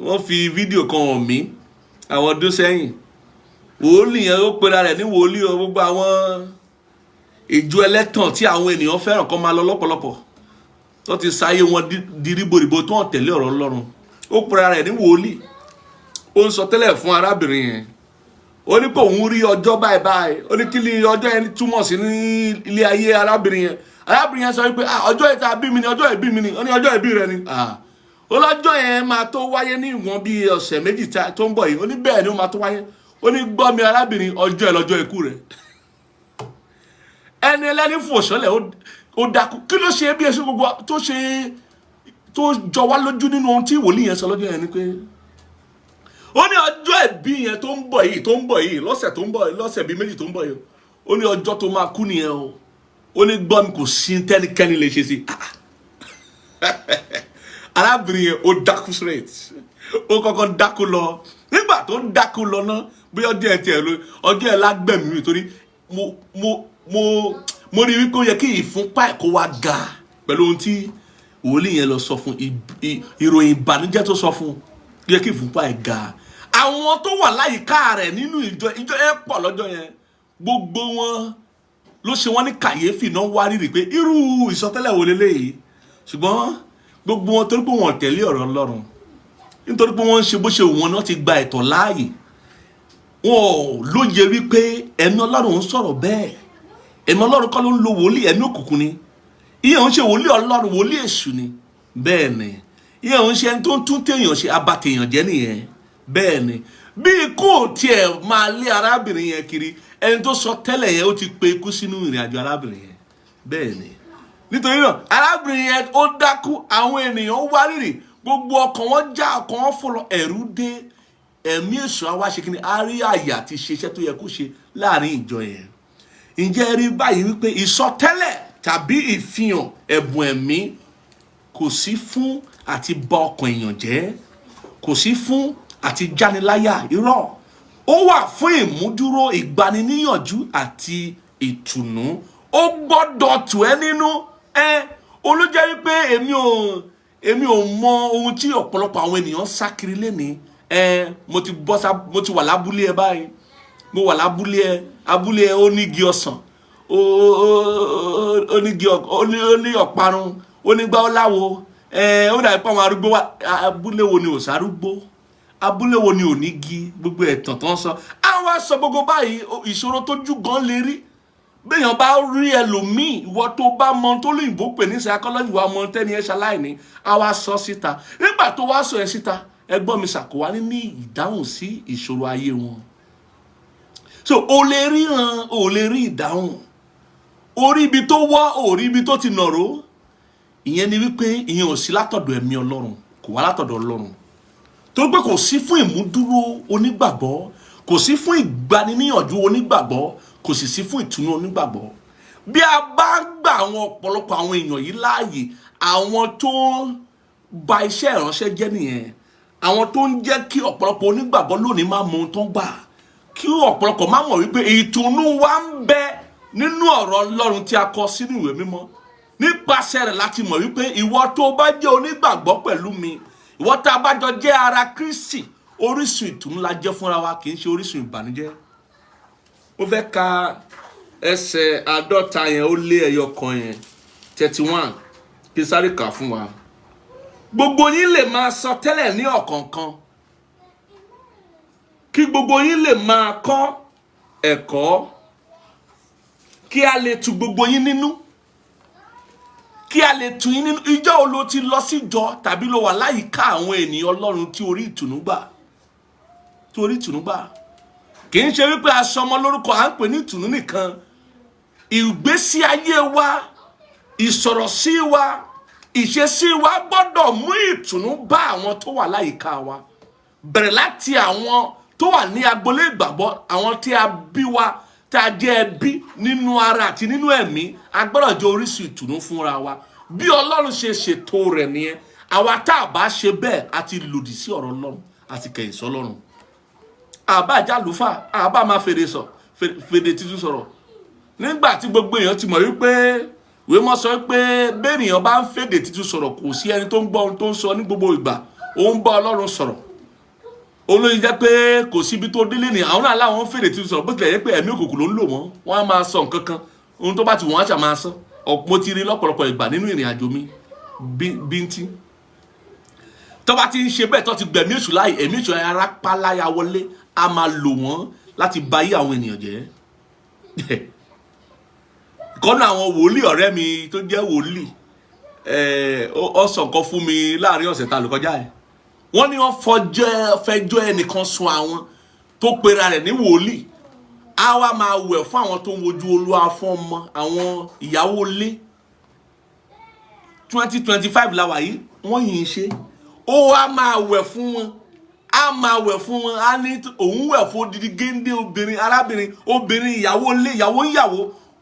Wọ́n fi fídíò kan hàn mí àwọn ọdún sẹ́yìn. Wòlíì yẹn, ó pera rẹ̀ ní wòlíì o. Gbogbo àwọn ìjọ ẹlẹ́tàn tí àwọn ènìyàn fẹ́ràn kọ́ máa lọ lọ́pọ̀lọpọ̀, tó ti sáyé wọn di ríboríbo, tó hàn tẹ̀lé ọ̀rọ̀ Ọlọ́run, ó pera rẹ̀ ní wòlíì. Ó ń sọ tẹ́lẹ̀ fún arábìnrin yẹn. Ó ní pé òun rí ọjọ́ báyìí báyìí. Ó ní kí ni ọjọ́ yẹn túmọ̀ sí ní ilé ayé arábìnrin yẹn. Arábìnrin yẹn sọ wípé, "Ah, ọjọ́ yẹn tá a bí mi ni, ọjọ́ ìbí mi ni." Ó ní ọjọ́ ìbí rẹ ni? Ah, ó lọ́jọ́ yẹn máa tó wáyé ní ìwọ̀n bíi ọ̀sẹ̀ 2 tó ń bọ̀ yìí. Ó ní bẹ́ẹ̀ ni, ó máa tó wáyé. Ó ní, "Gbọ́ mi, arábìnrin, ọjọ́ ẹ̀ lọ́jọ́ ikú rẹ̀." Ẹni ẹlẹ́ni fò sọ́lẹ̀, ó dákú. Kí ló ṣe bí ẹṣin gbogbo tó ṣe tó jọ wá lójú nínú ohun tí wòlíì yẹn sọ lọ́jọ́ yẹn ni pé ó ní ọjọ́ ìbí yẹn tó ń bọ̀ yìí, tó ń bọ̀ yìí, lọ́sẹ̀ tó ń bọ̀ yìí, lọ́sẹ̀ bíi 2 tó ń bọ̀ yìí, ó ní ọjọ́ tó máa kú nìyẹn o. Ó ní, "Gbọ́ mi, kò sí tẹ́nikẹ́ni lè ṣe sí." Arábìnrin yẹn, ó dákú straight. Ó kọ́kọ́ dákú lọ. Nígbà tó dákú lọ ná, bí ọjọ́ ẹ̀ tiẹ̀ ló ọjọ́ ẹ̀ lágbẹ̀mí mi, torí mo rí wípé ó yẹ kí ìfúnpá ẹ̀ kó wá ga pẹ̀lú ohun tí wòlíì yẹn lọ sọ fún, ìròyìn ìbànújẹ́ tó sọ fún, ó yẹ kí ìfúnpá ẹ̀ ga. Àwọn tó wà láyìíká rẹ̀ nínú ìjọ, ìjọ ẹ̀ pọ̀ lọ́jọ́ yẹn, gbogbo wọn ló ṣe wọ́n ní kàyéfì náà, wá rírì pé irú ìsọtẹ́lẹ̀ wo leléyìí. Ṣùgbọ́n gbogbo wọn, torí pé wọn tẹ̀lé ọ̀rọ̀ Ọlọ́run, nítorí pé wọ́n ń ṣe bó ṣe wù wọ́n náà, ti gba ẹ̀tọ́ láàyè. Wọn ò lóye wípé ẹ̀mí Ọlọ́run ń sọ̀rọ̀ bẹ́ẹ̀. Ẹ̀mí Ọlọ́run kọ́ ló ń lo wòlíì, ẹ̀mí òkùnkùn ni. Ìyẹn ń ṣe wòlíì Ọlọ́run, wòlíì èṣù ni. Bẹ́ẹ̀ ni, ìyẹn ò ń ṣe ẹni tó ń tún téèyàn ṣe, abatèèyàn jẹ́ nìyẹn. Bẹ́ẹ̀ ni, bí ikú ò tiẹ̀ máa lé arábìnrin yẹn kiri, ẹni tó sọ tẹ́lẹ̀ yẹn, ó ti pe ikú sínú ìrìn àjò arábìnrin yẹn. Bẹ́ẹ̀ ni, nítorí náà arábìnrin yẹn, ó dákú. Àwọn ènìyàn wárìrì, gbogbo ọkàn wọn já, ọkàn wọn fò lọ, ẹ̀rù dé. Ẹ̀mí èṣù á wá ṣe kí ni? Á rí àyà àti ṣe iṣẹ́ tó yẹ kó ṣe láàrin ìjọ yẹn. Ǹjẹ́ ẹ rí báyìí wípé ìsọtẹ́lẹ̀ tàbí ìfihàn ẹ̀bùn ẹ̀mí kò sí fún àti bà ọkàn èèyàn jẹ́, kò sí fún àti jániláyà? Irọ́. Ó wà fún ìmúdúró, ìgbaniníyànjú àti ìtùnú. Ó gbọ́dọ̀ tù ẹ́ nínú. Ẹ olójẹ́ wípé èmi ò mọ ohun tí ọ̀pọ̀lọpọ̀ àwọn ènìyàn ń sá kiri lénìí. Ẹ mo ti bọ́ sá, mo ti wà lábúlé ẹ báyìí, mo wà lábúlé ẹ. Abúlé ẹ, ó ní igi ọsàn, ó ní igi, ó ní ọ̀parun, ó ní gbá, ó láwo. Ẹ ó dàbí pé àwọn arúgbó wà. Abúlé wo ni ò sárúgbó? Abúlé wo ni ò ní gi? Gbogbo ẹ̀tàn tó ń sọ, àwọn aṣọ gbogbo báyìí, ìṣòro tó jú gan lè rí béèyàn bá rí ẹlòmíì. Ìwọ tó bá mọ tó lóyìnbó pè ní psychology wa, mọ tẹ́ni ẹ ṣaláìní, á wá sọ síta. Nígbà tó wá sọ ẹ síta, ẹgbọ́n mi, ṣàkówá ní ìdáhùn sí ìṣòro ayé wọn. So o lè ríran, o lè rí ìdáhùn orí ibi tó wọ́, orí ibi tó ti nàró. Ìyẹn ni wípé ìyẹn ò sí látọ̀dọ̀ ẹ̀mí Ọlọ́run, kò wá látọ̀dọ̀ Ọlọ́run, torí pé kò sí fún ìmúdúró onígbàgbọ́, kò sí fún ìgbaniníyànjú onígbàgbọ́, kò sì sí fún ìtùnú onígbàgbọ́. Bí a bá ń gba àwọn ọ̀pọ̀lọpọ̀ àwọn èèyàn yìí láàyè, àwọn tó ń ba iṣẹ́ ìránṣẹ́ jẹ́ nìyẹn, àwọn tó ń jẹ́ kí ọ̀pọ̀lọpọ̀ onígbàgbọ́ lónìí máa mọ ohun tó ń gbà, kí ọ̀pọ̀lọpọ̀ máa mọ̀ wípé ìtùnú wa ń bẹ nínú ọ̀rọ̀ Ọlọ́run tí a kọ sínú ìwé mímọ́. Nípasẹ̀ rẹ̀ láti mọ̀ wípé ìwọ tó bá jẹ́ onígbàgbọ́ pẹ̀lú mi, ìwọ tá a bá jọ jẹ́ ara Kristi, orísun ìtùnú la jẹ́ fúnra wa, kì í ṣe orísun ìbànújẹ́. Mo fẹ́ ka ẹsẹ̀ 51 yẹn, 31, kí n sáré kà fún wa. Gbogbo yín lè máa sọ tẹ́lẹ̀ ní ọ̀kọ̀ọ̀kan, kí gbogbo yín lè máa kọ́ ẹ̀kọ́, kí a lè tu gbogbo yín nínú, kí a lè tu yín nínú. Ìjọ wo ló ti lọ síjọ tàbí ló wà láyìíká àwọn ènìyàn Ọlọ́run tí orí ìtùnú gbà, tí orí ìtùnú gbà? Kì í ṣe wípé aṣọ ọmọ lórúkọ à ń pè ní ìtùnú nìkan. Ìgbésí ayé wa, ìsọ̀rọ̀ sí wa, ìṣesí wa gbọ́dọ̀ mú ìtùnú bá àwọn tó wà láyìíká wa, bẹ̀rẹ̀ láti àwọn tó wà ní agbolé ìgbàgbọ́, àwọn tí a bí wa, tá a jẹ́ ẹbí nínú ara àti nínú ẹ̀mí. A gbọ́dọ̀ jẹ́ orísun ìtùnú fúnra wa. Bí Ọlọ́run ṣe ṣètò rẹ̀ nìyẹn. Àwa tá a bá ṣe bẹ́ẹ̀, a ti lòdì sí ọ̀rọ̀ Ọlọ́run, a ti kẹ̀yìn sọ́lọ́run. Àbá àjálùfà, àbá máa fèrè sọ fèrè tuntun sọ̀rọ̀ nígbà tí gbogbo èèyàn ti mọ̀ wípé ìwé mọ́ sọ pé bẹ́ẹ̀nìyàn bá ń fèdè tuntun sọ̀rọ̀, kò sí ẹni tó ń gbọ́ ohun tó ń sọ. Ní gbogbo ìgbà, ó ń bá Ọlọ́run sọ̀rọ̀. Olóyin jẹ́ pé kò síbi tó délé ní àwọn náà láwọn ń fèdè tuntun sọ̀rọ̀, bó tilẹ̀ jẹ́ pé ẹ̀mí òkùnkùn ló ń lò wọ́n. Wọ́n á máa sọ nǹkan kan, ohun tó bá ti wọ́n á ṣà máa sọ. Mo ti rí lọ́pọ̀lọpọ̀ ìgbà nínú ìrìn àjò mi bíntín. Tó bá ti ń ṣe bẹ́ẹ̀, tó ti gbẹ̀mí èṣù láàyè, ẹ̀mí èṣù arápáláyà wọlé, á máa lò wọ́n láti ba ayé àwọn ènìyàn jẹ́. Ìkọ́nà àwọn wòlíì ọ̀rẹ́ mi tó jẹ́ wòlíì, ó sọ nǹkan fún mi láàrin ọ̀sẹ̀ tá a lò kọjá ẹ̀. Wọ́n ní wọ́n fẹjọ́ ẹnìkan sun àwọn tó pera rẹ̀ ní wòlíì. Á wá máa wẹ̀ fún àwọn tó ń wojú Olúwa fún ọmọ, àwọn ìyàwó ilé. 2025 la wà yìí, wọ́n yìí ń ṣe. Ó wá máa wẹ̀ fún wọn, á máa wẹ̀ fún wọn, á ní òun wẹ̀ fún odidi géńdé obìnrin, arábìnrin, obìnrin, ìyàwó ilé, ìyàwó ìyàwó,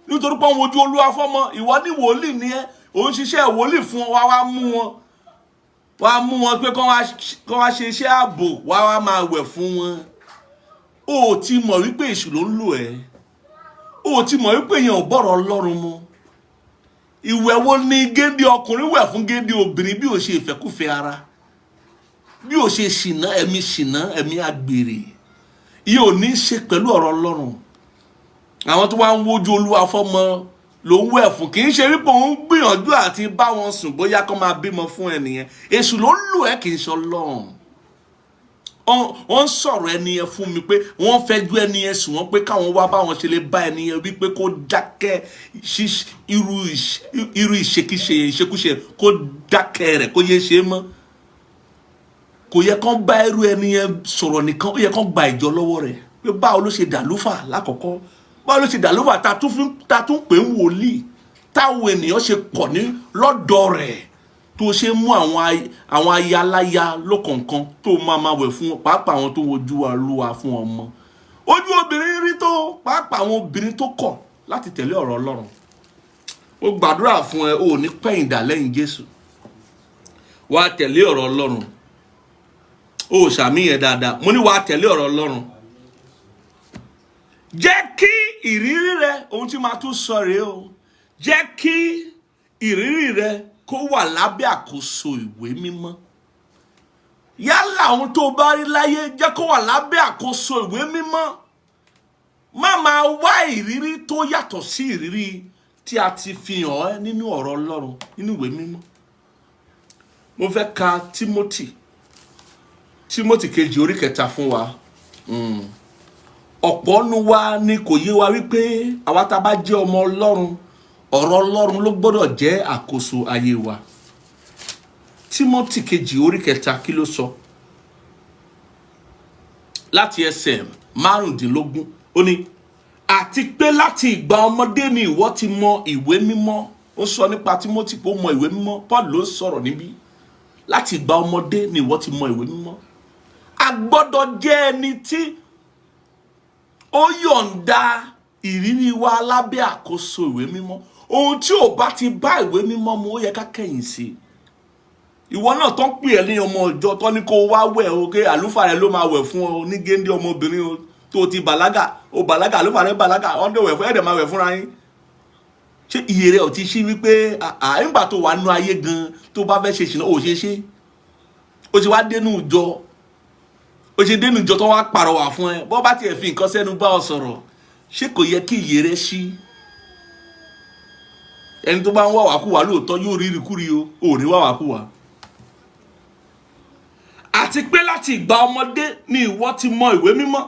nítorí pé òun wojú Olúwa fọ́mọ. Ìwọ ní wòlíì ni ẹ́, òun ṣiṣẹ́ wòlíì fún wọn, wá wá mú wọn, wá mú wọn pé kán wá ṣe iṣẹ́ ààbò, wá wá máa wẹ̀ fún wọn. Ó ti mọ̀ wípé èṣù ló ń lò ẹ́. Ó ti mọ̀ wípé èèyàn ò bọ̀rọ̀ Ọlọ́run mu. Ìwẹ̀ wo ni géńdé ọkùnrin wẹ̀ fún géńdé obìnrin bí ò ṣe ìfẹ́kùfẹ́ ara, bí ò ṣe ṣìnà, ẹ̀mí ṣìnà, ẹ̀mí àgbèrè? Yìí ò ní í ṣe pẹ̀lú ọ̀rọ̀ Ọlọ́run. Àwọn tó wá ń wojú Olúwa fọ́mọ ló ń wẹ̀ fún. Kì í ṣe wípé òun gbìyànjú àti bá wọn sùn, bóyá kó máa bímọ fún ẹnìyẹn. Èṣù ló ń lò ẹ́, kì í ṣe Ọlọ́run. Wọ́n ń sọ̀rọ̀ ẹni yẹn fún mi pé wọ́n fẹ́ ju ẹni yẹn sùn wọ́n pé káwọn wá báwọn ṣe lè bá ẹni yẹn wípé kó dákẹ́ irú ìṣekíṣe ìṣekúṣe, kó dákẹ́ rẹ̀, kó yé ṣe é mọ́. Kò yẹ kán bá irú ẹni yẹn sọ̀rọ̀ nìkan, ó yẹ kán gba ìjọ lọ́wọ́ rẹ̀ pé báwo ló ṣe dàlúfà lákọ̀ọ́kọ́, báwo ló ṣe dàlúfà ta tún pè ń wòlíì, táwọn ènìyàn ṣe pọ̀ ní lọ́dọ̀ rẹ̀, tó ṣe mú àwọn ayaláya lọ́kọ̀ọ̀kan tó máa máa wẹ̀ fún wọn, pàápàá àwọn tó wojú Olúwa fún ọmọ. Ojú obìnrin rí tó, pàápàá àwọn obìnrin tó kọ̀ láti tẹ̀lé ọ̀rọ̀ Ọlọ́run. Ó gbàdúrà fún ẹ, ò ní pẹ̀yìndà lẹ́yìn Jésù. Wàá tẹ̀lé ọ̀rọ̀ Ọlọ́run. Ó ṣàmìyàn dáadáa. Mo ní wàá tẹ̀lé ọ̀rọ̀ Ọlọ́run. Jẹ́ kí ìrírí rẹ, ohun tí màá tún sọ rèé o, jẹ́ kí ìrírí rẹ kó wà lábẹ́ àkóso ìwé mímọ́. Yálà ohun tó bá rí láyé, jẹ́ kó wà lábẹ́ àkóso ìwé mímọ́. Má máa wá ìrírí tó yàtọ̀ sí ìrírí tí a ti fi hàn ẹ́ nínú ọ̀rọ̀ Ọlọ́run, nínú ìwé mímọ́. Mo fẹ́ ka Timothy kejì orí 3 fún wa. Ọ̀pọ̀ nu wa ni kò yé wa wípé àwa tá a bá jẹ́ ọmọ Ọlọ́run, ọ̀rọ̀ Ọlọ́run ló gbọ́dọ̀ jẹ́ àkóso ayé wa. Timothy kejì orí 3, kí ló sọ? Láti ẹsẹ̀ 15, ó ní, "Àti pé láti ìgbà ọmọdé ni ìwọ ti mọ ìwé mímọ́." Ó sọ nípa Timothy pé ó mọ ìwé mímọ́. Paul ló sọ̀rọ̀ níbí. Láti ìgbà ọmọdé ni ìwọ ti mọ ìwé mímọ́. A gbọ́dọ̀ jẹ́ ẹni tí ó yọ̀ǹda ìrírí wa lábẹ́ àkóso ìwé mímọ́. Ohun tí ò bá ti bá ìwé mímọ́ mu, ó yẹ ká kẹ̀yìn sí i. Ìwọ náà tó ń pè ẹ́ ní ọmọ ìjọ, tó ní kó wá wẹ̀ o, pé àlùfáà rẹ ló máa wẹ̀ fún ọ ní géńdé ọmọbìnrin o, tó o ti bàlágà, o bàlágà, àlùfáà rẹ bàlágà, wọ́n dẹ̀ wẹ̀ fún ẹ̀dẹ̀ máa wẹ̀ fúnra yín. Ṣé iye rẹ ò ti ṣí wípé nígbà tó wà nínú ayé gan, tó bá fẹ́ ṣe ṣìnà, ò ṣe ṣe? O ti wá dénú ìjọ, o ṣe dénú ìjọ tó wá pàrọwà fún ẹ, bọ́ bá tiẹ̀ fi nǹkan sẹ́nu bá ọ sọ̀rọ̀, ṣé kò yẹ kí iye rẹ ṣí? Ẹni tó bá ń wá wàkúwà lóòótọ́ yóò rí ìrìkúri o, ò ní wá wàkúwà. "Àti pé láti ìgbà ọmọdé ni ìwọ ti mọ ìwé mímọ́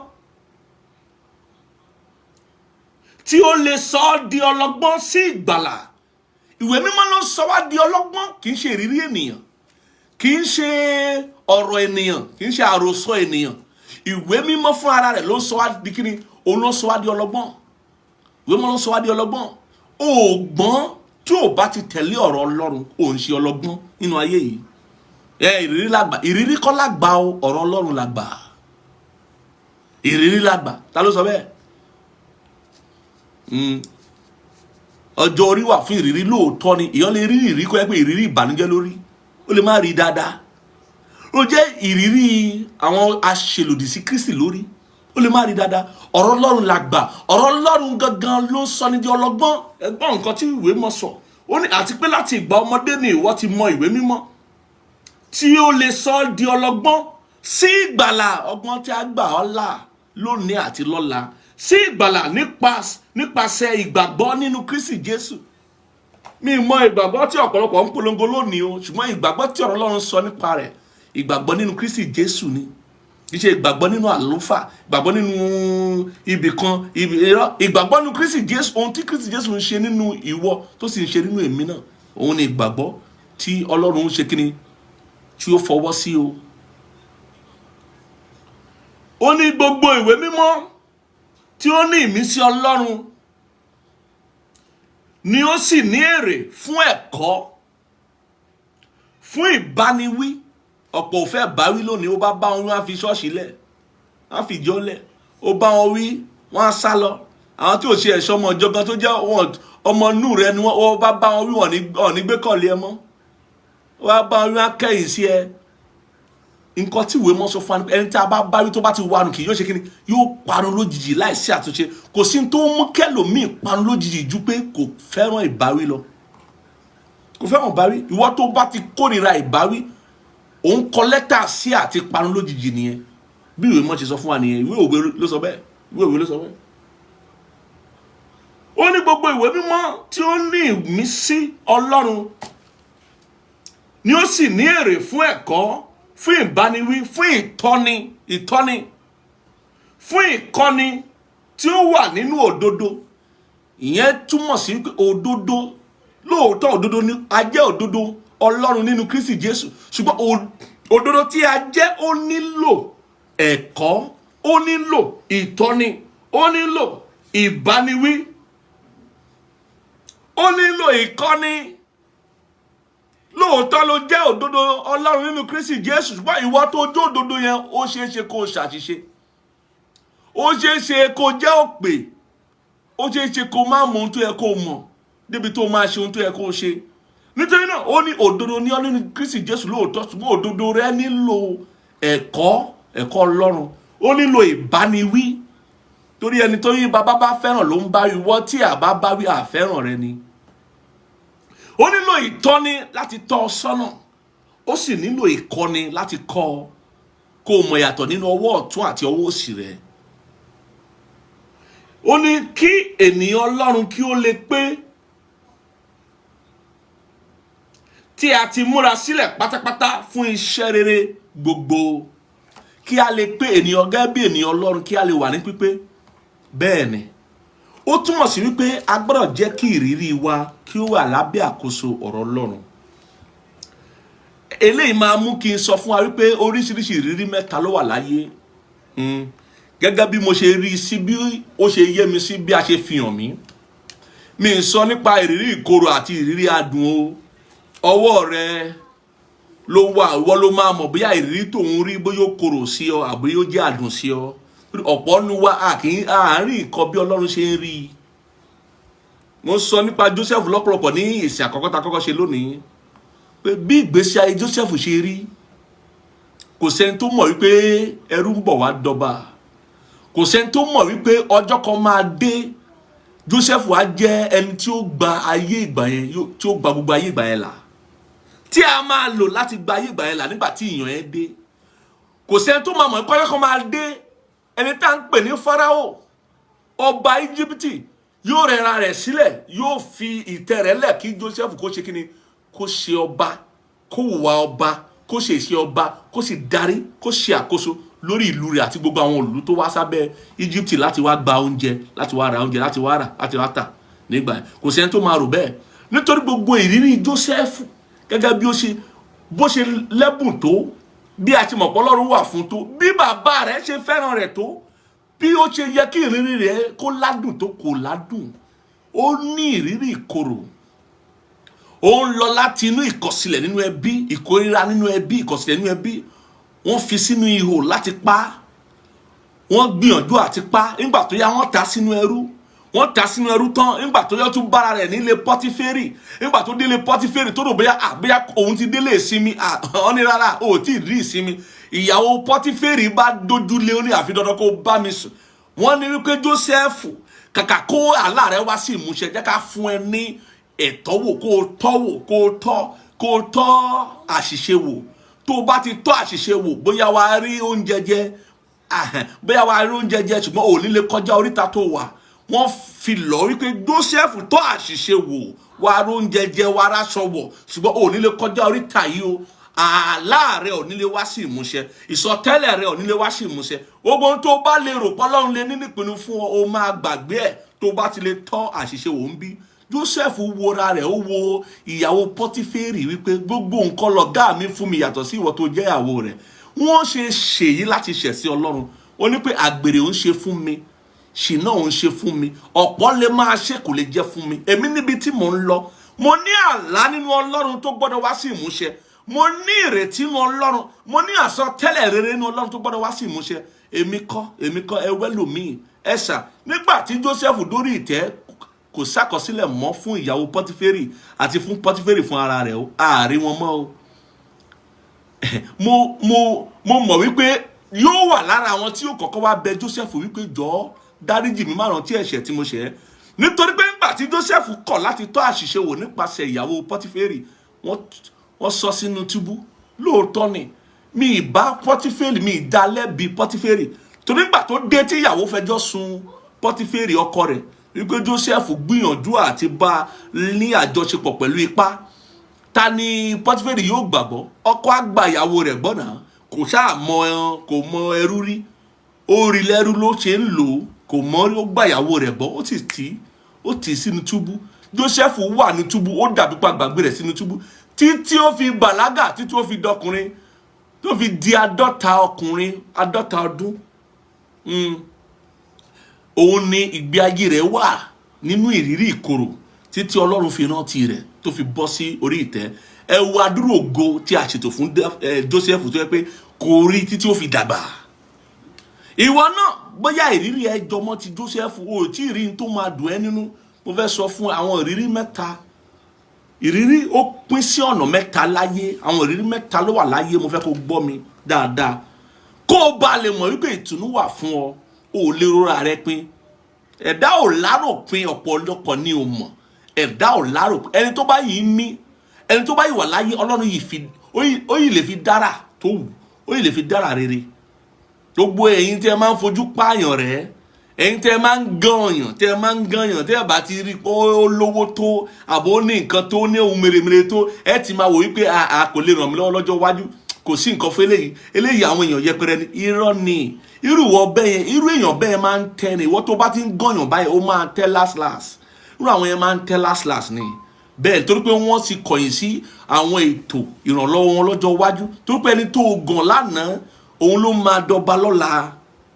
tí ó lè sọ ọ́ di ọlọ́gbọ́n sí ìgbàlà." Ìwé mímọ́ ló ń sọ wá di ọlọ́gbọ́n. Kì í ṣe ìrírí ènìyàn, kì í ṣe ọ̀rọ̀ ènìyàn, kì í ṣe àròsọ ènìyàn. Ìwé mímọ́ fún ara rẹ̀ ló ń sọ wá di kíni? Òun ló ń sọ wá di ọlọ́gbọ́n. Ìwé mímọ́ ló ń sọ wá di ọlọ́gbọ́n. O gbọ́n tí ò bá ti tẹ̀lé ọ̀rọ̀ Ọlọ́run, ò ń ṣe ọlọ́gbọ́n nínú ayé yìí. Ẹ ìrírí làgbà, ìrírí kọ́ làgbà o, ọ̀rọ̀ Ọlọ́run làgbà. Ìrírí làgbà, ta ló sọ bẹ́ẹ̀? Ọjọ́ orí wà fún ìrírí lóòótọ́ ni. Èèyàn lè rí ìrírí kó yẹ pé ìrírí ìbànújẹ́ lórí, ó lè má rí dáadáa. Ó jẹ́ ìrírí àwọn aṣèlòdì sí Kristi lórí, ó lè má rí dáadáa. Ọ̀rọ̀ Ọlọ́run làgbà. Ọ̀rọ̀ Ọlọ́run gangan ló sọ ní di ọlọ́gbọ́n. Ẹgbọ́n nǹkan tí ìwé mọ́ sọ. Ó ní, "Àti pé láti ìgbà ọmọdé ni ìwọ ti mọ ìwé mímọ́ tí ó lè sọ ọ́ di ọlọ́gbọ́n sí ìgbàlà." Ọgbọ́n tí a gbà ọ́ là lónìí àti lọ́la, sí ìgbàlà nípasẹ̀ ìgbàgbọ́ nínú Kristi Jésù. Mi mọ ìgbàgbọ́ tí ọ̀pọ̀lọpọ̀ ń polongo lónìí o, ṣùgbọ́n ìgbàgbọ́ tí ọ̀rọ̀ Ọlọ́run sọ nípa rẹ̀, ìgbàgbọ́ nínú Kristi Jésù ni. Kì í ṣe ìgbàgbọ́ nínú àlùfáà, ìgbàgbọ́ nínú ibì kan, ibi irọ́. Ìgbàgbọ́ nínú Kristi Jésù, ohun tí Kristi Jésù ń ṣe nínú ìwọ, tó sì ń ṣe nínú èmi náà, òun ni ìgbàgbọ́ tí Ọlọ́run ń ṣe kíni, tí ó fọwọ́ sí o. Ó ní, "Gbogbo ìwé mímọ́ tí ó ní ìmísí Ọlọ́run ni ó sì ní èrè fún ẹ̀kọ́, fún ìbániwí." Ọ̀pọ̀ ò fẹ́ báwí lónìí. Ó bá bá wọn wí, wọ́n á fi ṣọ́ọ̀ṣì lẹ̀, wọ́n á fi ìjọ lẹ̀. Ó bá wọn wí, wọ́n á sá lọ. Àwọn tí ò ṣe ẹ̀ṣọ́ ọmọ ìjọ gan, tó jẹ́ ọmọ inú rẹ ni wọ́n, ó bá bá wọn wí, wọ́n ní gbé kọ̀lé ẹ mọ́. Ó bá bá wọn wí, wọ́n á kẹ́yìn sí ẹ. Nǹkan tí ìwé mọ́ sọ fún wa, ẹni tí a bá bá wí tó bá ti wanu, kì yóò ṣe kíni? Yóò parun lójijì láìsí àtúnṣe. Kò sí tó mú kẹlòmíì parun lójijì ju pé kò fẹ́ràn ìbáwí lọ, kò fẹ́ràn ìbáwí. Ìwọ tó bá ti kórìíra ìbáwí, òun kọ lẹ́tà sí àti parun lójijì nìyẹn. Bí ìwé mọ́ ṣe sọ fún wa nìyẹn. Ìwé òwe ló sọ bẹ́ẹ̀, ìwé òwe ló sọ bẹ́ẹ̀. Ó ní, "Gbogbo ìwé mímọ́ tí ó ní ìmísí Ọlọ́run ni ó sì ní èrè fún ẹ̀kọ́, fún ìbániwí, fún ìtọ́ni, ìtọ́ni, fún ìkọ́ni tí ó wà nínú òdodo. Ìyẹn túmọ̀ sí pé òdodo, lóòótọ́ òdodo ni a jẹ́, òdodo Ọlọ́run nínú Kristi Jésù, ṣùgbọ́n òdodo tí a jẹ́, ó nílò ẹ̀kọ́, ó nílò ìtọ́ni, ó nílò ìbániwí, ó nílò ìkọ́ni. Lóòótọ́ ló jẹ́ òdodo Ọlọ́run nínú Kristi Jésù, ṣùgbọ́n ìwọ tó jó òdodo yẹn, ó ṣeé ṣe kó o ṣàṣìṣe, ó ṣeé ṣe kó o jẹ́ òpè, ó ṣeé ṣe kó o má mọ ohun tó yẹ kó o mọ̀ débi tó o máa ṣe ohun tó yẹ kó o ṣe. Nítorí náà, ó ní òdodo ní ọ nínú Kristi Jésù lóòótọ́, ṣùgbọ́n òdodo rẹ nílò ẹ̀kọ́, ẹ̀kọ́ Ọlọ́run, ó nílò ìbániwí, torí ẹni tó yí bàbá bá fẹ́ràn ló ń bá. Ìwọ tí àbá bá wí, àfẹ́ràn rẹ ni. Ó nílò ìtọ́ni láti tọ́ ọ sọ́nà, ó sì nílò ìkọ́ni láti kọ́ ọ kó o mọ̀ yàtọ̀ nínú ọwọ́ ọ̀tún àti ọwọ́ òsì rẹ. Ó ní kí ènìyàn Ọlọ́run kí ó lè pé, tí a ti múra sílẹ̀ pátápátá fún iṣẹ́ rere gbogbo. Kí a lè pé ènìyàn gẹ́gẹ́ bí ènìyàn Ọlọ́run, kí a lè wà ní pípé. Bẹ́ẹ̀ ni, ó túmọ̀ sí wípé a gbọ́dọ̀ jẹ́ kí ìrírí wa kí ó wà lábẹ́ àkóso ọ̀rọ̀ Ọlọ́run. Eléyìí máa mú kí n sọ fún wa wípé oríṣiríṣi ìrírí mẹ́ta ló wà láyé. Gẹ́gẹ́ bí mo ṣe rí sí, bí ó ṣe yé mi sí, bí a ṣe fi hàn mí, mi ń sọ nípa ìrírí ìkorò àti ìrírí adùn o. Ọwọ́ rẹ ló wà, ìwọ ló máa mọ̀ bóyá ìrírí tó ń rí, bóyá ó korò sí ọ àbí ó jẹ́ àdùn sí ọ. Ọ̀pọ̀ nu wa a kì í àárín nǹkan bí Ọlọ́run ṣe ń rí i. Mo sọ nípa Joseph lọ́pọ̀lọpọ̀ ní ìsìn àkọ́kọ́ tá a kọ́kọ́ ṣe lónìí, pé bí ìgbésí ayé Joseph ṣe rí, kò sẹ́ni tó mọ̀ wípé ẹrú ń bọ̀ wá dọba. Kò sẹ́ni tó mọ̀ wípé ọjọ́ kan máa dé, Joseph á jẹ́ ẹni tí ó gba ayé ìgbà yẹn, tí ó gba gbogbo ayé ìgbà yẹn là, tí a máa lò láti gba ayé ìgbà yẹn là nígbà tí ìyàn yẹn dé. Kò sẹ́ni tó máa mọ̀ pé ọjọ́ kan máa dé, ẹni tá à ń pè ní Fáráò, ọba Íjíbítì, yóò rẹra rẹ̀ sílẹ̀, yóò fi ìtẹ́ rẹ̀ lẹ̀ kí Joseph kó ṣe kíni, kó ṣe ọba, kó hùwà ọba, kó ṣe ìṣe ọba, kó sì darí, kó ṣe àkóso lórí ìlú rẹ̀ àti gbogbo àwọn ìlú tó wá sábẹ́ Íjíbítì láti wá gba oúnjẹ, láti wá ra oúnjẹ, láti wá rà, láti wá tà nígbà yẹn. Kò sẹ́ni tó máa rò bẹ́ẹ̀, nítorí gbogbo ìrírí Joseph, gẹ́gẹ́ bí ó ṣe bó ṣe lẹ́bùn tó, bí a ti mọ̀ pé Ọlọ́run wà fún tó, bí bàbá rẹ̀ ṣe fẹ́ràn rẹ̀ tó, bí ó ṣe yẹ kí ìrírí rẹ̀ kó ládùn tó, kò ládùn. Ó ní ìrírí ìkorò. Ó ń lọ láti inú ìkọ̀sílẹ̀ nínú ẹbí, ìkórira nínú ẹbí, ìkọ̀sílẹ̀ nínú ẹbí. Wọ́n fi sínú ihò láti pa. Wọ́n gbìyànjú àti pa. Nígbà tó yá, wọ́n ta sínú ẹrú. Wọ́n ta sínú ẹrú tán, nígbà tó yá, tún bára rẹ̀ nílé Pọ́tíférì. Nígbà tó délé Pọ́tíférì, tó rò bóyá òun ti délé ìsinmi, wọ́n ní rárá, ò tí ì rí ìsinmi. Ìyàwó Pọ́tíférì bá dójúlé, ó ní àfi dandan kó bá mi sùn. Wọ́n ní wípé, "Joseph, kàkà kó àlá rẹ wá sí ìmúṣẹ, jẹ́ ká fún ẹ ní ẹ̀tọ́ wò, kó o tọ́ wò, kó o tọ́ àṣìṣe wò. Tó o bá ti tọ́ àṣìṣe wò, bóyá wàá rí oúnjẹ jẹ, bóyá wàá rí oúnjẹ jẹ, ṣùgbọ́n ò ní lè kọjá oríta tó wà." Wọ́n fi lọ wípé, "Joseph, tọ́ àṣìṣe wò, wàá rí oúnjẹ jẹ, wàá ráṣọ wọ̀, ṣùgbọ́n ò ní lè kọjá oríta yìí o. Àlá rẹ ò ní lè wá sí ìmúṣẹ, ìsọtẹ́lẹ̀ rẹ ò ní lè wá sí ìmúṣẹ. Gbogbo ohun tó bá lè rò pọ́lọ́run lè ní nípinnu fún ọ, o máa gbàgbé ẹ̀ tó bá ti lè tọ́ àṣìṣe wò ń bí." Joseph wora rẹ̀, ó wo ìyàwó Pọ́tíférì wípé gbogbo nǹkan lọ̀gá mi fún mi yàtọ̀ sí ìwọ tó jẹ́ ìyàwó rẹ̀. Wọ́n ṣe ṣèyí láti ṣẹ̀ sí Ọlọ́run. Ó ní pé àgbèrè ń ṣe fún mi, ṣìnà òun ṣe fún mi, ọ̀pọ̀ lè máa ṣe, kò lè jẹ́ fún mi. Èmi níbi tí mò ń lọ, mo ní àlá nínú Ọlọ́run tó gbọ́dọ̀ wá sí ìmúṣẹ. Mo ní ìrètí nínú Ọlọ́run, mo ní àsọtẹ́lẹ̀ rere nínú Ọlọ́run tó gbọ́dọ̀ wá sí ìmúṣẹ. Èmi kọ́, èmi kọ́, ẹwẹ́ lòmíì ẹ̀sà. Nígbà tí Joseph dórí ìtẹ́, kò sákọsílẹ̀ mọ́ fún ìyàwó Pọ́tíférì àti fún Pọ́tíférì fún ara rẹ̀ o. Àárín wọn mọ́ o. Mo mọ̀ wípé yóò wà lára àwọn tí yóò kọ́kọ́ wá bẹ Joseph wípé, "Jọ̀ọ́, dáríjì mi, má rántí ẹ̀ṣẹ̀ tí mo ṣẹ̀ ẹ́." Nítorí pé nígbà tí Joseph kọ̀ láti tọ́ àṣìṣe wò nípasẹ̀ ìyàwó Pọ́tíférì, wọ́n sọ sínú túbú. Lóòótọ́ ni, mi ì bá Pọ́tíférì, mi ì dá lẹ́bi Pọ́tíférì, torí nígbà tó dé tí ìyàwó fẹjọ́ sun Pọ́tíférì ọkọ rẹ̀ wípé Joseph gbìyànjú àti bá a ní àjọṣepọ̀ pẹ̀lú ipá. Ta ni Pọtiférì yóò gbàgbọ́? Ọkọ àgbà ìyàwó rẹ̀ gbọ́ náà, kò ṣáà mọ, kò mọ ẹrú rí, ó rí lẹ́rú ló ṣe ń lò ó, kò mọ rí, ó gbà ìyàwó rẹ̀ gbọ́, ó sì tì í, ó tì í sínú túbú. Joseph wà ní túbú, ó dàbí pa gbàgbé rẹ̀ sínú túbú títí ó fi bàlágà, títí ó fi dọkùnrin, tó fi di 50 ọkùnrin, 50 ọdún. Òun ni ìgbé ayé rẹ̀ wà nínú ìrírí ìkorò títí Ọlọ́run fi rántí rẹ̀ tó fi bọ́ sí orí ìtẹ́. Ẹ wo adúrò ògo tí a ṣètò fún Joseph tó yẹ pé kò rí títí ó fi dàgbà. Ìwọ náà, bóyá ìrírí ẹ jọmọ́ ti Joseph, o ò tí ì rí n tó máa dùn ẹ́ nínú. Mo fẹ́ sọ fún àwọn ìrírí mẹ́ta. Ìrírí ó pín sí ọ̀nà mẹ́ta láyé. Àwọn ìrírí mẹ́ta ló wà láyé. Mo fẹ́ kó gbọ́ mi dáadáa, kó o bá lè mọ̀ wípé ìtùnú wà fún ọ. O ò lè rora rẹ pin. Ẹ̀dá ò láròpin, ọ̀pọ̀lọpọ̀ ni ò mọ̀. Ẹ̀dá ò láròpin. Ẹni tó bá yìí mí, ẹni tó bá yìí wà láyé, Ọlọ́run yìí fi ó yìí lè fi dára tó wù, ó yìí lè fi dára rere. Gbogbo ẹ̀yin tí ẹ máa ń fojú pààyàn rẹ̀, ẹ̀yin tí ẹ máa ń gan ọ̀yàn, tí ẹ máa ń gan ọ̀yàn, tí ẹ bá ti rí pé ó lówó tó àbó ní nǹkan tó ní ohun mèremère tó, ẹ ti máa wò wípé a kò lè ràn mí lọ́wọ́ lọ́jọ́ iwájú, kò sí nǹkan fún eléyìí, eléyìí àwọn èèyàn yẹpẹrẹ ni. Irọ́ ni. Irú ìwọ bẹ́ẹ̀ yẹn, irú èèyàn bẹ́ẹ̀ máa ń tẹ́ ni. Ìwọ tó bá ti ń gànyàn báyìí, ó máa tẹ́ last last. Irú àwọn yẹn máa ń tẹ́ last last ni. Bẹ́ẹ̀, torí pé wọ́n ti kọ̀yìn sí àwọn ètò ìrànlọ́wọ́ wọn lọ́jọ́ iwájú, torí pé ẹni tó gàn lánàá, òun ló máa dọba lọ́la.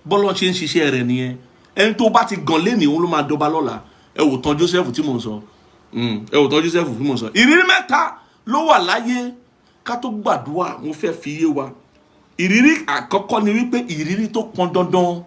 Bọ́lá ṣe ń ṣiṣẹ́ rẹ̀ nìyẹn. Ẹni tó bá ti gàn lénìí, òun ló máa dọba lọ́la. Ẹ wò tán Joseph tí mò ń sọ. Ẹ wò tán Joseph tí mò ń sọ. Ìrírí mẹ́ta ló wà láyé. Ká tó gbàdúrà, mo fẹ́ fi yé wa. Ìrírí àkọ́kọ́ ni wípé ìrírí tó pọn dandan.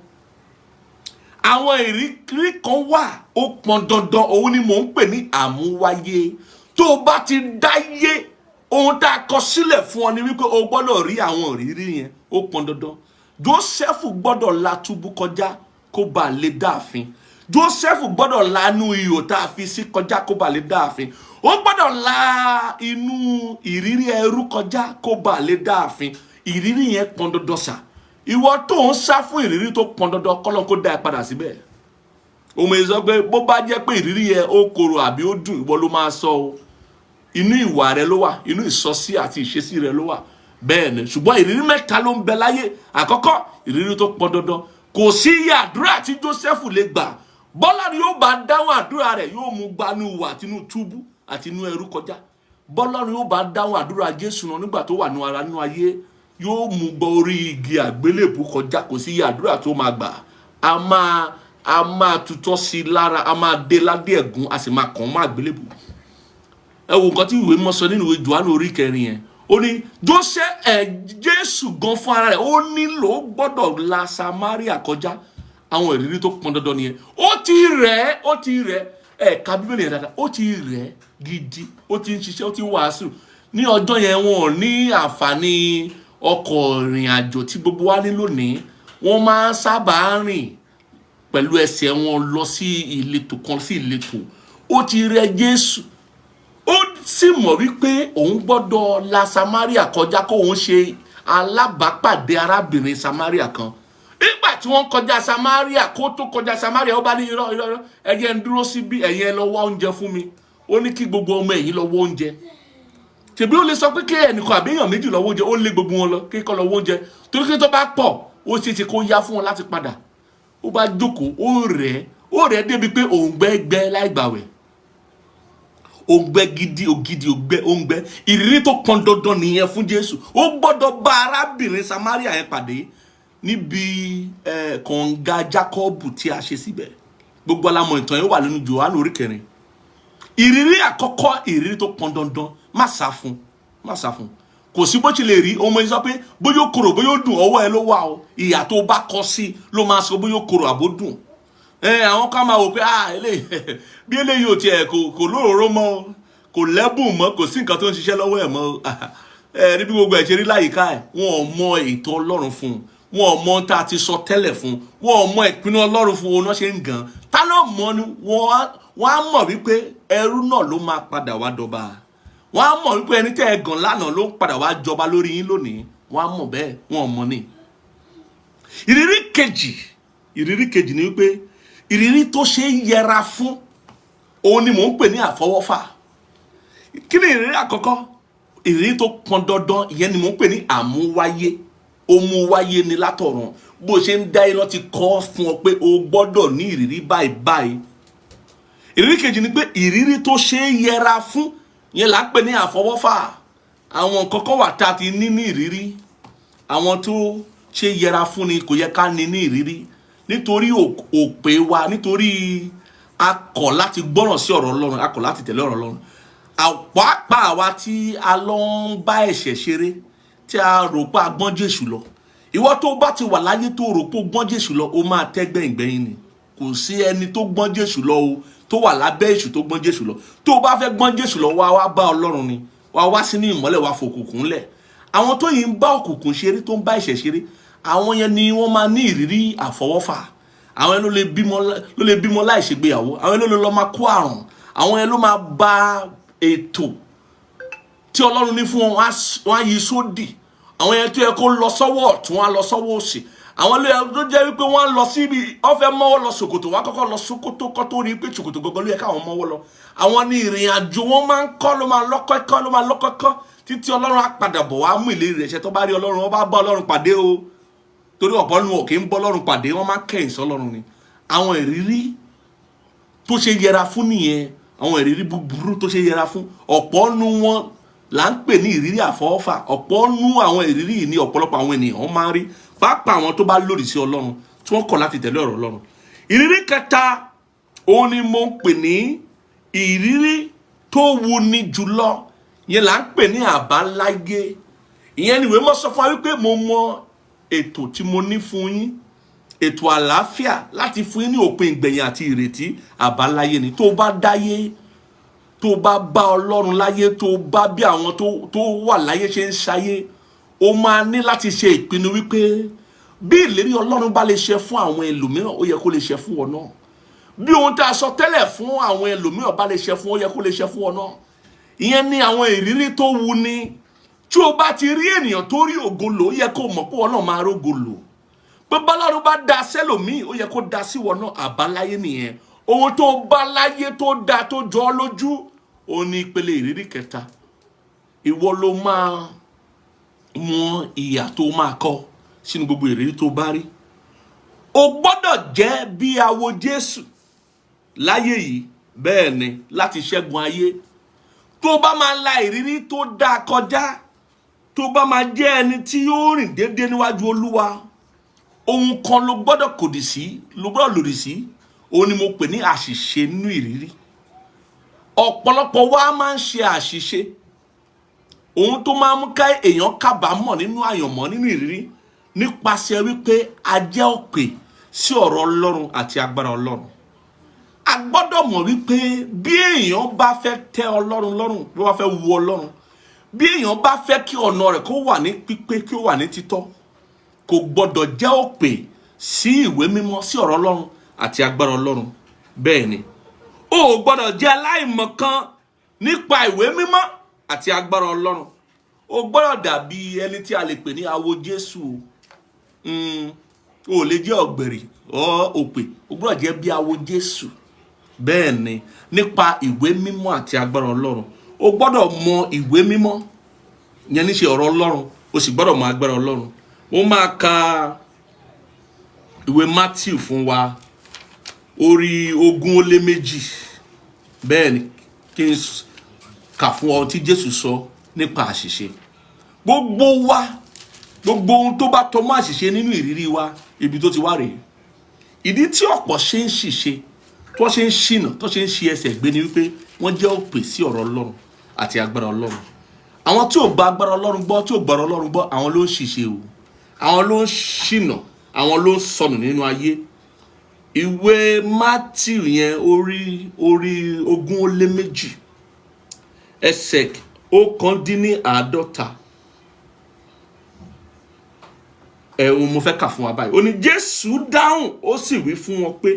Àwọn ìrírí kan wà, ó pọn dandan. Òun ni mò ń pè ní àmúwáyé. Tó o bá ti dáyé, ohun tá a kọ sílẹ̀ fún ọ ni wípé o gbọ́dọ̀ rí àwọn ìrírí yẹn. Ó pọn dandan. Joseph gbọ́dọ̀ la túbú kọjá kó bá lè dáàfin. Joseph gbọ́dọ̀ lanú ihò tá a fi sí kọjá kó bá lè dáàfin. Ó gbọ́dọ̀ la inú ìrírí ẹrú kọjá kó bá lè dáàfin. Ìrírí yẹn pọn dandan sà. Ìwọ tó ń sá fún ìrírí tó pọn dandan, kọ́lọ́n kó dá ẹ padà síbẹ̀. Òmò sọ pé bó bá jẹ́ pé ìrírí yẹn ó korò àbí ó dùn, ìwọ ló máa sọ o. Inú ìwà rẹ ló wà, inú ìsọsí àti ìṣesí rẹ ló wà. Bẹ́ẹ̀ ni. Ṣùgbọ́n ìrírí mẹ́ta ló ń bẹ láyé. Àkọ́kọ́, ìrírí tó pọn dandan. Kò sí iye àdúrà tí Joseph lè gbà, bọ́lá ni yóò bá dáhùn àdúrà rẹ̀, yóò mú gbanú wà àtinú túbú àti inú ẹrú kọjá. Bọ́lá ni yóò bá dáhùn àdúrà Jésù náà nígbà tó wà nínú ara, nínú ayé, yóò mú gbọ́ orí igi àgbélébù kọjá. Kò sí iye àdúrà tó máa gbà, a máa tutọ́ sí i lára, a máa dé ládé ẹ̀gún, a sì máa kàn án mọ́ àgbélébù. Ẹ wo nǹkan tí ìwé mọ́ sọ nínú ìwé Jòhánù orí kẹrin yẹn. Ó ní Joseph ẹ, Jésù gan fún ara rẹ̀, ó nílò, ó gbọ́dọ̀ la Samaria kọjá. Àwọn ìrírí tó pọn dandan nìyẹn. Ó ti rẹ̀ ẹ́, ó ti rẹ̀ ẹ́. Ẹ ka Bíbélì yẹn dáadáa. Ó ti rẹ̀ ẹ́ gidi. Ó ti ń ṣiṣẹ́, ó ti ń wàásù ní ọjọ́ yẹn. Wọn ò ní àǹfààní ọkọ̀ ìrìn àjò tí gbogbo wa ní lónìí. Wọ́n máa ń sábà rìn pẹ̀lú ẹsẹ̀ wọn lọ sí ìletò kan sí ìletò. Ó ti rẹ̀ Jésù, ó sì mọ̀ wípé òun gbọ́dọ̀ la Samaria kọjá kó òun ṣe alábàápàdé arábìnrin Samaria kan. Nígbà tí wọ́n kọjá Samaria, kó tó kọjá Samaria, ó bá ní, "Irọ́, irọ́, irọ́, ẹ jẹ́ ń dúró síbí, ẹ̀yin ẹ lọ wá oúnjẹ fún mi." Ó ní kí gbogbo ọmọ ẹ̀yìn lọ wá oúnjẹ. Ṣèbí ó lè sọ pé kí ẹnìkan àbí èèyàn méjì lọ wá oúnjẹ. Ó lé gbogbo wọn lọ kí kọ́ lọ wá oúnjẹ, torí kí tó bá pọ̀, ó ṣeé ṣe kó yá fún wọn láti padà. Ó bá jókòó, ó rẹ̀, ó rẹ̀ débi pé òǹgbẹ gbẹ láì gbàwẹ̀, òǹgbẹ gidi, ògidì òǹgbẹ, òǹgbẹ. Ìrírí tó pọn dandan nìyẹn fún Jésù. Ó gbọ́dọ̀ bá arábìnrin Samaria yẹn pàdé níbi kànga Jákọ́bù tí a ṣe síbẹ̀. Gbogbo alamọ ìtàn yẹn wà nínú Jòhánù orí kẹrin. Ìrírí àkọ́kọ́, ìrírí tó pọn dandan. Má sá fún, má sá fún. Kò sí bó ti lè rí. Ọmọ yìí sọ pé bóyá ó korò, bóyá ó dùn, ọwọ́ ẹ ló wà o. Ìyà tó bá kọ sí ló máa sọ bóyá ó korò àbó dùn. Ẹ àwọn kan máa wò pé, ah, eléyìí bí eléyìí ò tiẹ̀ kò lóróró mọ́ o, kò lẹ́bùn mọ́, kò sí nǹkan tó ń ṣiṣẹ́ lọ́wọ́ ẹ̀ mọ́. Ẹ rí bí gbogbo ẹ̀ ṣe rí láyìíká ẹ̀. Wọn ò mọ ètò Ọlọ́run fún un, wọn ò mọ ohun tá a ti sọ tẹ́lẹ̀ fún un, wọn ò mọ ìpinnu Ọlọ́run fún un. Òun náà ṣe ń gan ta ló mọ ni. Wọ́n á mọ̀ wípé ẹrú náà ló máa padà wá dọba. Wọ́n á mọ̀ wípé ẹni tẹ́ ẹ gàn lánàá ló ń padà wá jọba lórí yín lónìí. Wọ́n á mọ̀ bẹ́ẹ̀, wọn ò mọ̀ ni. Ìrírí kejì, ìrírí kejì ni wípé ìrírí tó ṣe é yẹra fún, òun ni mò ń pè ní àfọwọ́fà. Kí ni ìrírí àkọ́kọ́? Ìrírí tó pọn dandan, ìyẹn ni mò ń pè ní àmúwáyé. Ó mú wáyé ni látọ̀run. Bó ṣe ń dá iná ti kọ́ fún ọ pé o gbọ́dọ̀ ní ìrírí báyìí báyìí. Ìrírí kejì ni pé ìrírí tó ṣe é yẹra fún, yẹn là ń pè ní àfọwọ́fà. Àwọn nǹkan kan wà tá a ti ní ní ìrírí, àwọn tó ṣe yẹra fún ni kò yẹ ká ní ní ìrírí, nítorí òpè wa, nítorí a kọ̀ láti gbọ́ràn sí ọ̀rọ̀ Ọlọ́run, a kọ̀ láti tẹ̀lé ọ̀rọ̀ Ọlọ́run. Àpápá àwa tí a lọ ń bá ẹ̀ṣẹ̀ ṣeré, tí a rò pé a gbọ́n Jésù lọ. Ìwọ tó bá ti wà láyé tó rò pé o gbọ́n Jésù lọ, o máa tẹ́ gbẹ̀yìngbẹ̀yìn ni. Kò sí ẹni tó gbọ́n Jésù lọ o, tó wà lábẹ́ èṣù tó gbọ́n Jésù lọ. Tó o bá fẹ́ gbọ́n Jésù lọ, wá wá bá Ọlọ́run ni, wá wá sínú ìmọ́lẹ̀, wá fòkùnkùn lẹ̀. Àwọn tó yìí ń bá òkùnkùn ṣeré, tó ń bá ẹ̀ṣẹ̀ ṣeré, àwọn yẹn ni wọ́n máa ní ìrírí àfọwọ́fà. Àwọn yẹn ló lè bímọ láì ṣègbéyàwó. Àwọn yẹn ló lè lọ máa kó àrùn. Àwọn yẹn ló máa ba ètò tí Ọlọ́run ní fún wọn, wọ́n á yí sódì. Àwọn yẹn tó yẹ kó lọ sọ́wọ́ ọ̀tún, wọ́n á lọ sọ́wọ́ òsì. Àwọn ló yẹ tó jẹ́ wípé wọ́n á lọ síbi wọ́n fẹ́ mọ́wọ́ lọ ṣòkòtò, wọ́n á kọ́kọ́ lọ ṣòkòtò kọ́ tó rí i pé ṣòkòtò gangan ló yẹ káwọn mọ́wọ́ lọ. Àwọn ní ìrìn àjò wọn máa ń kọ́ ló máa lọ́kọ́kọ́, ló máa lọ́kọ́kọ́ títí Ọlọ́run á padà bọ̀ wá mú ìlérí rẹ̀ ṣẹ. Tó bá rí Ọlọ́run, wọ́n bá bá Ọlọ́run pàdé o, torí ọ̀pọ̀ nu òkè ń bọ́ Ọlọ́run pàdé, wọ́n máa ń kẹ̀yìn sọ́lọ́run ni. Àwọn ìrírí tó ṣe yẹra fún nìyẹn, àwọn ìrírí búburú tó ṣe yẹra fún. Ọ̀pọ̀ nu wọn là ń pè ní ìrírí àfọwọ́fà. Ọ̀pọ̀ nu àwọn ìrírí yìí ní ọ̀pọ̀lọpọ̀ àwọn ènìyàn máa ń rí, pàápàá àwọn tó bá lòdì sí Ọlọ́run, tí wọ́n kọ̀ láti tẹ̀lé ọ̀rọ̀ Ọlọ́run. Ìrírí kẹta, òun ni mo ń pè ní ìrírí tó wuni jùlọ. Ìyẹn là ń pè ní àbáláyé. Ìyẹn ni ìwé mọ́ sọ fún wa wípé mo mọ ètò tí mo ní fún yín, ètò àlàáfíà, láti fún yín ní òpin ìgbẹ̀yìn àti ìrètí. Àbáláyé ni. Tó bá dáyé, tó bá bá Ọlọ́run láyé, tó bá bí àwọn tó wà láyé ṣe ń ṣayé, ó máa ní láti ṣe ìpinnu wípé bí ìlérí Ọlọ́run bá lè ṣe fún àwọn ẹlòmíràn, ó yẹ kó lè ṣe fún ọ náà. Bí ohun tá a sọ tẹ́lẹ̀ fún àwọn ẹlòmíràn bá lè ṣe fún, ó yẹ kó lè ṣe fún ọ náà. Ìyẹn ni àwọn ìrírí tó wu ni. Tí o bá ti rí ènìyàn tó rí ògo lò, ó yẹ kó mọ̀ pé wọn náà máa rógo lò. Pé bọ́lọ́run bá da sẹ́lòmíì, ó yẹ kó da sí wọn náà. Àbáláyé nìyẹn. Ohun tó bá láyé tó da, tó jọ ọ́ lójú, ó ní ìpele ìrírí kẹta. Ìwọ ló máa mọ ìyà tó máa kọ sínú gbogbo ìrírí tó bá rí. O gbọ́dọ̀ jẹ́ bí awo Jésù láyé yìí, bẹ́ẹ̀ ni, láti ṣẹ́gun ayé. Tó bá máa la ìrírí tó dáa kọjá, tó bá máa jẹ́ ẹni tí yóò rìn déédéé níwájú Olúwa, ohun kan ló gbọ́dọ̀ kòdì sí, ló gbọ́dọ̀ lòdì sí. Òun ni mo pè ní àṣìṣe nínú ìrírí. Ọ̀pọ̀lọpọ̀ wa máa ń ṣe àṣìṣe. Ohun tó máa ń mú ká èèyàn kábàámọ̀ nínú àyànmọ́, nínú ìrírí, nípasẹ̀ wípé a jẹ́ òpè sí ọ̀rọ̀ Ọlọ́run àti agbára Ọlọ́run. A gbọ́dọ̀ mọ̀ wípé bí èèyàn bá fẹ́ tẹ́ Ọlọ́run lọ́rùn, bí wọ́n fẹ́ wu Ọlọ́run, bí èèyàn bá fẹ́ kí ọ̀nà rẹ̀ kó wà ní pípé, kí ó wà ní títọ́, kò gbọ́dọ̀ jẹ́ òpè sí ìwé mímọ́, sí ọ̀rọ̀ Ọlọ́run àti agbára Ọlọ́run. Bẹ́ẹ̀ ni, o ò gbọ́dọ̀ jẹ́ aláìmọ̀kan nípa ìwé mímọ́ àti agbára Ọlọ́run. O gbọ́dọ̀ dàbí ẹni tí a lè pè ní awo Jésù o. O lè jẹ́ ọ̀gbẹ̀rì ọ òpè, o gbọ́dọ̀ jẹ́ bí awo Jésù. Bẹ́ẹ̀ ni, nípa ìwé mímọ́ àti agbára Ọlọ́run. O gbọ́dọ̀ mọ ìwé mímọ́ yẹn ní ṣe ọ̀rọ̀ Ọlọ́run, o sì gbọ́dọ̀ mọ agbára Ọlọ́run. Mo máa ka ìwé Matthew fún wa, orí 22. Bẹ́ẹ̀ ni, kí n kà fún ọ tí Jésù sọ nípa àṣìṣe. Gbogbo wa, gbogbo ohun tó bá tọmọ́ àṣìṣe nínú ìrírí wa, ibi tó ti wá rèé. Ìdí tí ọ̀pọ̀ ṣe ń ṣìṣe, tó ṣe ń ṣìnà, tó ṣe ń ṣi ẹsẹ̀ gbé ni wípé wọ́n jẹ́ òpè sí ọ̀rọ̀ Ọlọ́run àti agbára Ọlọ́run. Àwọn tí ò gba agbára Ọlọ́run gbọ́, tí ò gbọ́rọ̀ Ọlọ́run gbọ́, àwọn ló ń ṣìṣe o, àwọn ló ń ṣìnà, àwọn ló ń sọnù nínú ayé. Ìwé Matthew yẹn, orí 22, ẹsẹ̀ 49, ẹ̀hún mo fẹ́ kà fún wa báyìí. Ó ní Jésù dáhùn, ó sì wí fún wọn pé,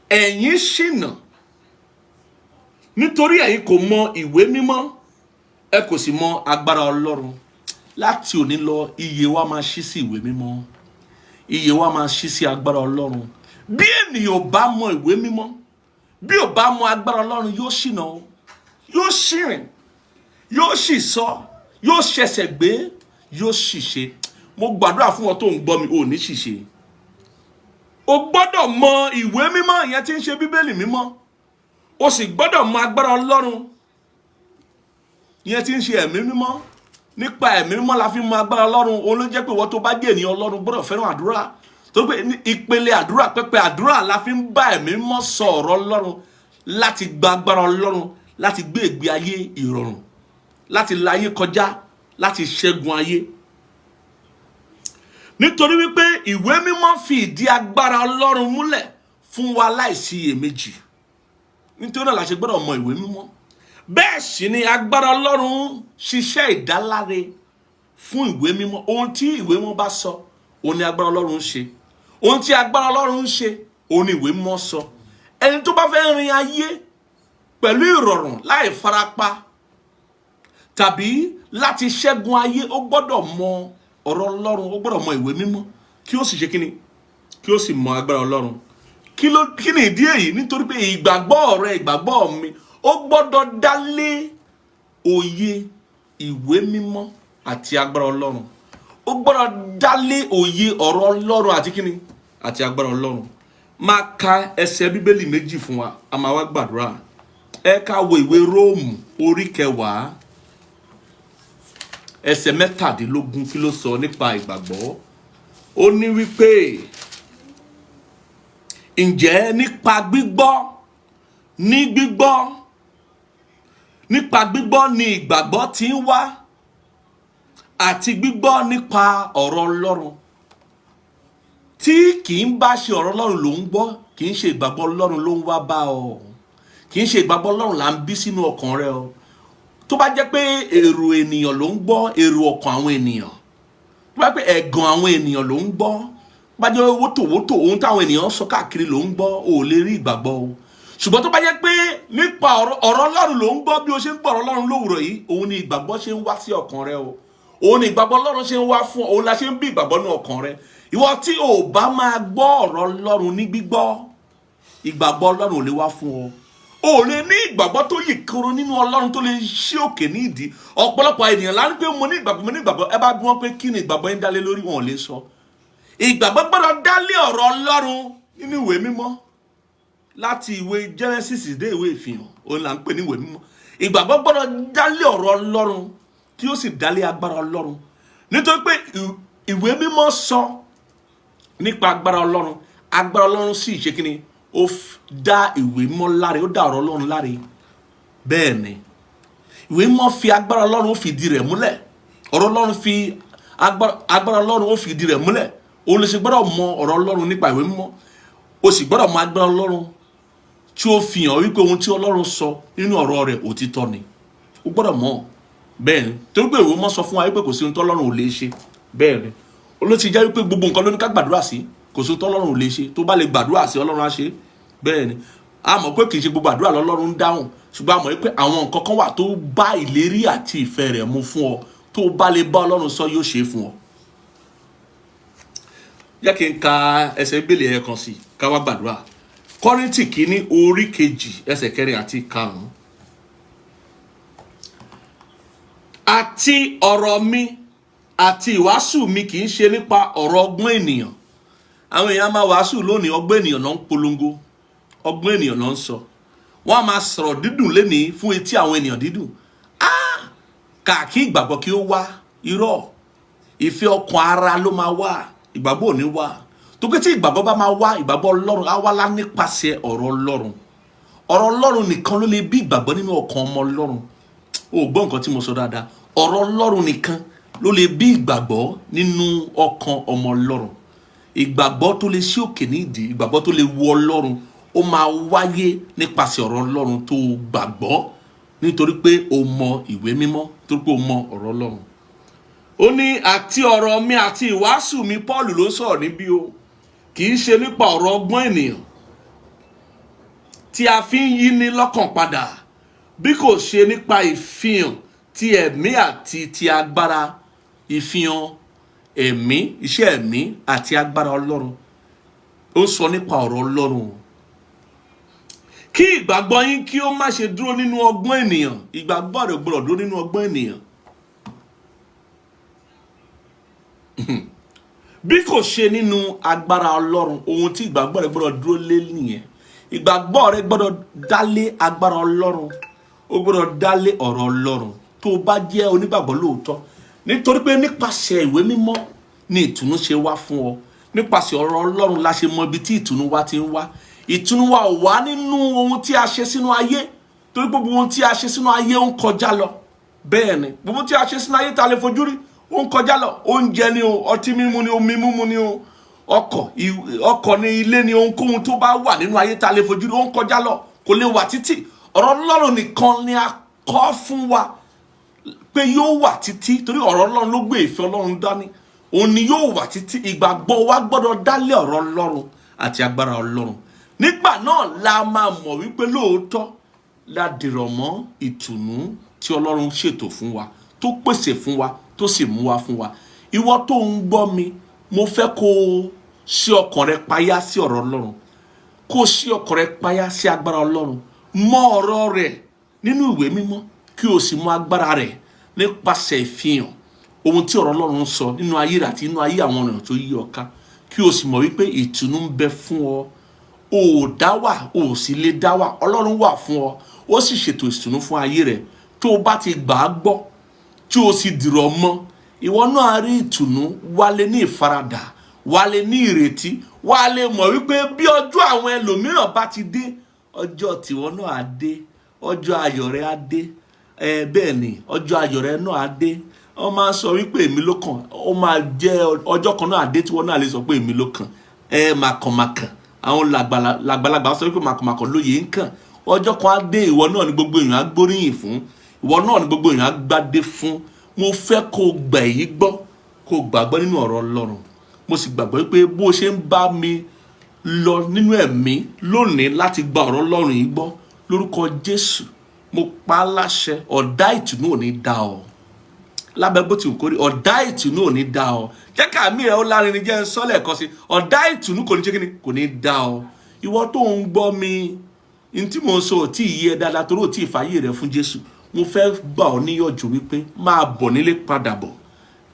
"Ẹ̀yin ṣìnà, nítorí ẹ̀yin kò mọ ìwé mímọ́, ẹ kò sì mọ agbára Ọlọ́run." Láti òní lọ, iye wa máa ṣí sí ìwé mímọ́, iye wa máa ṣí sí agbára Ọlọ́run. Bí ènìyàn ò bá mọ ìwé mímọ́, bí ò bá mọ agbára Ọlọ́run, yóò ṣìnà o, yóò ṣìrìn, yóò sì sọ. Yóò ṣẹ̀ṣẹ̀ gbé, yóò ṣìṣe. Mo gbàdúrà fún ọ tó ń gbọ́ mi, ò ní ṣìṣe. O gbọ́dọ̀ mọ ìwé mímọ́, ìyẹn tí ń ṣe Bíbélì mímọ́. O sì gbọ́dọ̀ mọ agbára Ọlọ́run, ìyẹn tí ń ṣe Ẹ̀mí Mímọ́. Nípa Ẹ̀mí Mímọ́ la fi mọ agbára Ọlọ́run. Òun ló jẹ́ pé ìwọ tó bá jẹ́ ènìyàn Ọlọ́run gbọ́dọ̀ fẹ́ràn àdúrà, torí pé ní ìpele àdúrà, pẹpẹ àdúrà, la fi ń bá Ẹ̀mí Mímọ́ sọ ọ̀rọ̀ Ọlọ́run, láti gba agbára Ọlọ́run, láti gbé ìgbé ayé ìrọ̀rùn, láti la ayé kọjá, láti ṣẹ́gun ayé. Nítorí wípé ìwé mímọ́ fi ìdí agbára Ọlọ́run múlẹ̀ fún wa láìsí iyèméjì. Nítorí náà la ṣe gbọ́dọ̀ mọ ìwé mímọ́. Bẹ́ẹ̀ sì ni agbára Ọlọ́run ṣiṣẹ́ ìdáláre fún ìwé mímọ́. Ohun tí ìwé mímọ́ bá sọ, òun ni agbára Ọlọ́run ń ṣe. Ohun tí agbára Ọlọ́run ń ṣe, òun ni ìwé mímọ́ sọ. Ẹni tó bá fẹ́ rin ayé pẹ̀lú ìrọ̀rùn, láì farapa tàbí láti ṣẹ́gun ayé, ó gbọ́dọ̀ mọ ọ̀rọ̀ Ọlọ́run, ó gbọ́dọ̀ mọ ìwé mímọ́, kí ó sì ṣe kíni? Kí ó sì mọ agbára Ọlọ́run. Kí ni ìdí èyí? Nítorí pé ìgbàgbọ́ rẹ, ìgbàgbọ́ mi, ó gbọ́dọ̀ dá lé òye ìwé mímọ́ àti agbára Ọlọ́run. Ó gbọ́dọ̀ dá lé òye ọ̀rọ̀ Ọlọ́run àti kíni? Àti agbára Ọlọ́run. Máa ka ẹsẹ̀ Bíbélì méjì fún wa, a máa wá gbàdúrà. Ẹ ká wo ìwé Róòmù orí 10, ẹsẹ̀ 17. Kí ló sọ nípa ìgbàgbọ́? Ó ní wípé, ǹjẹ́ nípa gbígbọ́ ní gbígbọ́, nípa gbígbọ́ ni ìgbàgbọ́ ti ń wá, àti gbígbọ́ nípa ọ̀rọ̀ Ọlọ́run. Tí kì í bá ṣe ọ̀rọ̀ Ọlọ́run ló ń gbọ́, kì í ṣe ìgbàgbọ́ Ọlọ́run ló ń wá bá ọ, kì í ṣe ìgbàgbọ́ Ọlọ́run là ń bí sínú ọkàn rẹ o. Tó bá jẹ́ pé èrò ènìyàn ló ń gbọ́, èrò ọkàn àwọn ènìyàn, tó bá jẹ́ pé ẹ̀gàn àwọn ènìyàn ló ń gbọ́, tó bá jẹ́ wótòwótò ohun táwọn ènìyàn sọ káàkiri ló ń gbọ́, ò lè rí ìgbàgbọ́ o. Ṣùgbọ́n tó bá jẹ́ pé nípa ọ̀rọ̀ Ọlọ́run ló ń gbọ́, bí o ṣe ń gbọ́ ọ̀rọ̀ Ọlọ́run lówùrọ̀ yìí, òun ni ìgbàgbọ́ ṣe ń wá sí ọkàn rẹ o. Òun ni ìgbàgbọ́ Ọlọ́run ṣe ń wá fún ọ. Òun la ṣe ń bí ìgbàgbọ́ ní ọkàn rẹ. Ìwọ tí o bá máa gbọ́ ọ̀rọ̀ Ọlọ́run ní gbígbọ́, ìgbàgbọ́ Ọlọ́run ò lè wá fún ọ. O lè ní ìgbàgbọ́ tó yè koro nínú Ọlọ́run, tó lè ṣí òkè ní ìdí. Ọ̀pọ̀lọpọ̀ ènìyàn lá ní pé mo ní ìgbàgbọ́, mo ní ìgbàgbọ́. Ẹ bá bí wọ́n pé kí ni ìgbàgbọ́ yín dálé lórí, wọn ò lè sọ. Ìgbàgbọ́ gbọ́dọ̀ dálé ọ̀rọ̀ Ọlọ́run nínú ìwé mímọ́, láti ìwé Genesis dé ìwé Ìfihàn. Òun là ń pè ní ìwé mímọ́. Ìgbàgbọ́ gbọ́dọ̀ dálé ọ̀rọ̀ Ọlọ́run, tí ó sì dálé agbára Ọlọ́run, nítorí pé ìwé mímọ́ sọ nípa agbára Ọlọ́run. Agbára Ọlọ́run sì ṣe kí ni? Ó dá ìwé mímọ́ láre, ó dá ọ̀rọ̀ Ọlọ́run láre. Bẹ́ẹ̀ ni ìwé mímọ́ fi agbára Ọlọ́run, ó fìdí rẹ̀ múlẹ̀. Ọ̀rọ̀ Ọlọ́run fi agbára Ọlọ́run, ó fìdí rẹ̀ múlẹ̀. Òun lè ṣe gbọ́dọ̀ mọ ọ̀rọ̀ Ọlọ́run nípa ìwé mímọ́. O sì gbọ́dọ̀ mọ agbára Ọlọ́run tí ó fi hàn wípé ohun tí Ọlọ́run sọ nínú ọ̀rọ̀ rẹ̀, òtítọ́ ni. O gbọ́dọ̀ mọ̀. Bẹ́ẹ̀ ni, torí pé ìwé mímọ́ sọ fún wa wípé kò sí ohun tí Ọlọ́run ò lè ṣe. Bẹ́ẹ̀ ni olóòtú jẹ́ wípé gbogbo nǹkan ló ní ká gbàdúrà sí. Kò sí ohun tí Ọlọ́run ò lè ṣe. Tó bá lè gbàdúrà sí, Ọlọ́run á ṣe. Bẹ́ẹ̀ ni, a mọ̀ pé kì í ṣe gbogbo àdúrà lọ́lọ́run ń dáhùn, ṣùgbọ́n a mọ̀ pé àwọn nǹkan kan wà tó bá ìlérí àti ìfẹ́ rẹ̀ mu fún ọ. Tó bá lè bá Ọlọ́run sọ, yóò ṣe é fún ọ. Jẹ́ kí n ka ẹsẹ̀ Bíbélì ẹ̀ kan sí, ká wá gbàdúrà. Kọ́ríńtì kìíní orí 2, ẹsẹ̀ 4 àti 5. Àti ọ̀rọ̀ mi àti ìwàásù mi kì í ṣe nípa ọ̀rọ̀ ọgbọ́n ènìyàn. Àwọn èèyàn máa wàásù lónìí, ọgbọ́n ènìyàn náà ń polongo, ọgbọ́n ènìyàn náà ń sọ. Wọ́n á máa sọ̀rọ̀ dídùn lénìí fún etí àwọn ènìyàn dídùn. Kàkí ìgbàgbọ́ kí ó wá, irọ́, ìfẹ́ ọkàn ara ló máa wá, ìgbàgbọ́ ò ní wá. Tó pé tí ìgbàgbọ́ bá máa wá, ìgbàgbọ́ Ọlọ́run á wá lá nípasẹ̀ ọ̀rọ̀ Ọlọ́run. Ọ̀rọ̀ Ọlọ́run nìkan ló lè bí ìgbàgbọ́ nínú ọkàn ọmọ Ọlọ́run. O gbọ́ nǹkan tí mo sọ dáadáa. Ọ̀rọ̀ Ọlọ́run nìkan ló lè bí ìgbàgbọ́ nínú ọkàn ọmọ Ọlọ́run. Ìgbàgbọ́ tó lè ṣí òkè ní ìdí, ìgbàgbọ́ tó lè wu Ọlọ́run, ó máa wáyé nípasẹ̀ ọ̀rọ̀ Ọlọ́run tó gbàgbọ́, nítorí pé o mọ ìwé mímọ́, nítorí pé o mọ ọ̀rọ̀ Ọlọ́run. Ó ní, àti ọ̀rọ̀ mi àti ìwàásù mi, Paul ló sọ̀rọ̀ níbí o, kì í ṣe nípa ọ̀rọ̀ ọgbọ́n ènìyàn tí a fi ń yí ní lọ́kàn padà, bí kò ṣe nípa ìfihàn ti ẹ̀mí àti ti agbára. Ìfihàn ẹ̀mí, iṣẹ́ ẹ̀mí àti agbára Ọlọ́run. Ó sọ nípa ọ̀rọ̀ Ọlọ́run. Kí ìgbàgbọ́ yín kí ó má ṣe dúró nínú ọgbọ́n ènìyàn. Ìgbàgbọ́ rẹ̀ gbọ́dọ̀ dúró nínú ọgbọ́n ènìyàn. Bí kò ṣe nínú agbára Ọlọ́run. Ohun tí ìgbàgbọ́ rẹ gbọ́dọ̀ dúró lé nìyẹn. Ìgbàgbọ́ rẹ gbọ́dọ̀ dálé agbára Ọlọ́run, ó gbọ́dọ̀ dálé ọ̀rọ̀ Ọlọ́run, tó o bá jẹ́ onígbàgbọ́ lóòótọ́, nítorí pé nípasẹ̀ ìwé mímọ́ ni ìtùnú ṣe wá fún ọ. Nípasẹ̀ ọ̀rọ̀ Ọlọ́run la ṣe mọ ibi tí ìtùnú wa ti ń wá. Ìtùnú wa ò wá nínú ohun tí a ṣe sínú ayé, torí gbogbo ohun tí a ṣe sínú ayé ń kọjá lọ. Bẹ́ẹ̀ ni, gbogbo tí a ṣe sínú ayé ta lè fojú rí, ó ń kọjá lọ. Oúnjẹ ni o, ọtí mímu ni o, omi mímu ni o, ọkọ̀ ni, ilé ni, ohunkóhun tó bá wà nínú ayé ta lè fojú rí, ó ń kọjá lọ, kò lè wà títì. Ọ̀rọ̀ Ọlọ́run nìkan ni a kọ́ fún wa pé yóò wà títí, torí ọ̀rọ̀ Ọlọ́run ló gbé ìfẹ́ Ọlọ́run dání, òun ni yóò wà títí. Ìgbàgbọ́ wa gbọ́dọ̀ dálé ọ̀rọ̀ Ọlọ́run àti agbára Ọlọ́run. Nígbà náà la máa mọ̀ wípé lóòótọ́ la dìrọ̀ mọ́ ìtùnú tí Ọlọ́run ṣètò fún wa, tó pèsè fún wa, tó sì mú wa fún wa. Ìwọ tó ń gbọ́ mi, mo fẹ́ kó o ṣí ọkàn rẹ payá sí ọ̀rọ̀ Ọlọ́run, kó o ṣí ọkàn rẹ payá sí agbára Ọlọ́run. Mọ ọ̀rọ̀ rẹ̀ nínú ìwé mímọ́, kí o sì mọ agbára rẹ̀ nípasẹ̀ ìfihàn ohun tí ọ̀rọ̀ Ọlọ́run sọ nínú ayé rẹ̀ àti nínú ayé àwọn ènìyàn tó yí ọ ká, kí o sì mọ̀ wípé ìtùnú ń bẹ fún ọ. O ò dá wà, o ò sì lè dá wà. Ọlọ́run wà fún ọ, ó sì ṣètò ìtùnú fún ayé rẹ̀. Tó o bá ti gbà á gbọ́, tí o sì dìrọ̀ mọ́, ìwọ náà rí ìtùnú, wálé ní ìfaradà, wálé ní ìrètí, wálé mọ̀ wípé bí ọjọ́ àwọn ẹlòmíràn bá ti dé, ọjọ́ tiwọn náà á dé, ọjọ́ ayọ̀ rẹ á dé. Ẹ bẹ́ẹ̀ ni, ọjọ́ ayọ̀ rẹ náà á dé. Wọ́n máa ń sọ wípé èmi ló kàn. Ó máa jẹ́ ọjọ́ kan náà á dé tí wọ́n náà lè sọ pé èmi ló kàn. Ẹ màkànmàkàn, àwọn làgbàlagbà sọ wípé màkànmàkàn lóye ń kàn. Ọjọ́ kan á dé, ìwọ náà ni gbogbo èèyàn á gbóríyìn fún, ìwọ náà ni gbogbo èèyàn á gbádé fún. Mo fẹ́ kó o gbà èyí gbọ́, kó o gbàgbọ́ nínú ọ̀rọ̀ Ọlọ́run. Mo sì gbàgbọ́ pé bó o ṣe ń bá mi lọ nínú ẹ̀mí lónìí láti gba ọ̀rọ̀ Ọlọ́run yìí gbọ́, lórúkọ Jésù, mo pa á láṣẹ, ọ̀dá ìtùnú ò ní dá ọ. Lábẹ́ bó ti wù kó rí, ọ̀dá ìtùnú ò ní dá ọ. Jẹ́ ká mi rẹ̀ ó lárinrin, jẹ́ ń sọ́lẹ̀ kan sí. Ọ̀dá ìtùnú kò ní ṣe kíni, kò ní dá ọ. Ìwọ tó ń gbọ́ mi, n tí mò ń sọ ò tí ì yé ẹ dáadáa, torí ò tí ì fàyè rẹ fún Jésù. Mo fẹ́ gbà ọ́ níyànjú wípé máa bọ̀ nílé, padà bọ̀.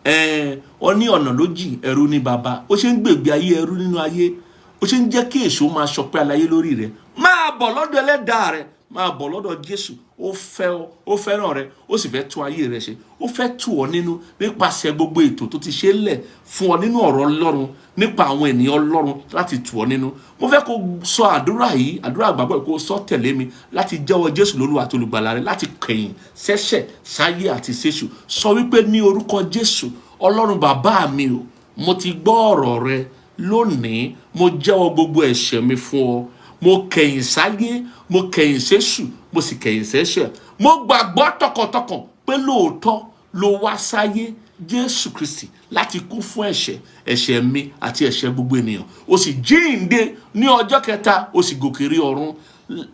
Ẹ̀ẹ́n, ọ ní ọ̀nà ló jìn, ẹrú ní bàbá. Ó ṣe ń gbègbè ayé ẹrú nínú ayé, ó ṣe ń jẹ́ kí èso máa ṣọpẹ́ aláyé lórí rẹ. Máa bọ̀ lọ́dọ̀ ẹlẹ́dàá rẹ, máa bọ̀ lọ́dọ̀ Jésù. Ó fẹ́ ọ, ó fẹ́ràn rẹ, ó sì fẹ́ tún ayé rẹ ṣe. Ó fẹ́ tù ọ́ nínú nípasẹ̀ gbogbo ètò tó ti ṣe lẹ̀ fún ọ nínú ọ̀rọ̀ Ọlọ́run, nípa àwọn ènìyàn Ọlọ́run láti tù ọ́ nínú. Mo fẹ́ kó sọ àdúrà yìí, àdúrà àgbàgbọ́ yìí, kó sọ tẹ̀lé mi, láti jẹ́wọ́ Jésù lólúwa àti olùgbàlà rẹ, láti kẹ̀yìn sẹ́ṣẹ̀ sáyé àti séṣù. Sọ wípé, ní orúkọ Jésù, Ọlọ́run bàbá mi o, mo ti gbọ́ ọ̀rọ̀ rẹ lónìí. Mo jẹ́wọ́ gbogbo ẹ̀ṣẹ̀ mi fún ọ. Mo kẹ̀yìn sáyé, mo kẹ̀yìn séṣù, mo sì kẹ̀yìn sẹ́ṣẹ̀. Mo gbàgbọ́ tọkàntọkàn pé lóòótọ́ ló wá sáyé, Jésù Kristi, láti kú fún ẹ̀ṣẹ̀ mi àti ẹ̀ṣẹ̀ gbogbo ènìyàn. Ó sì jíǹde ní ọjọ́ kẹta, ó sì gòkè rí ọ̀run,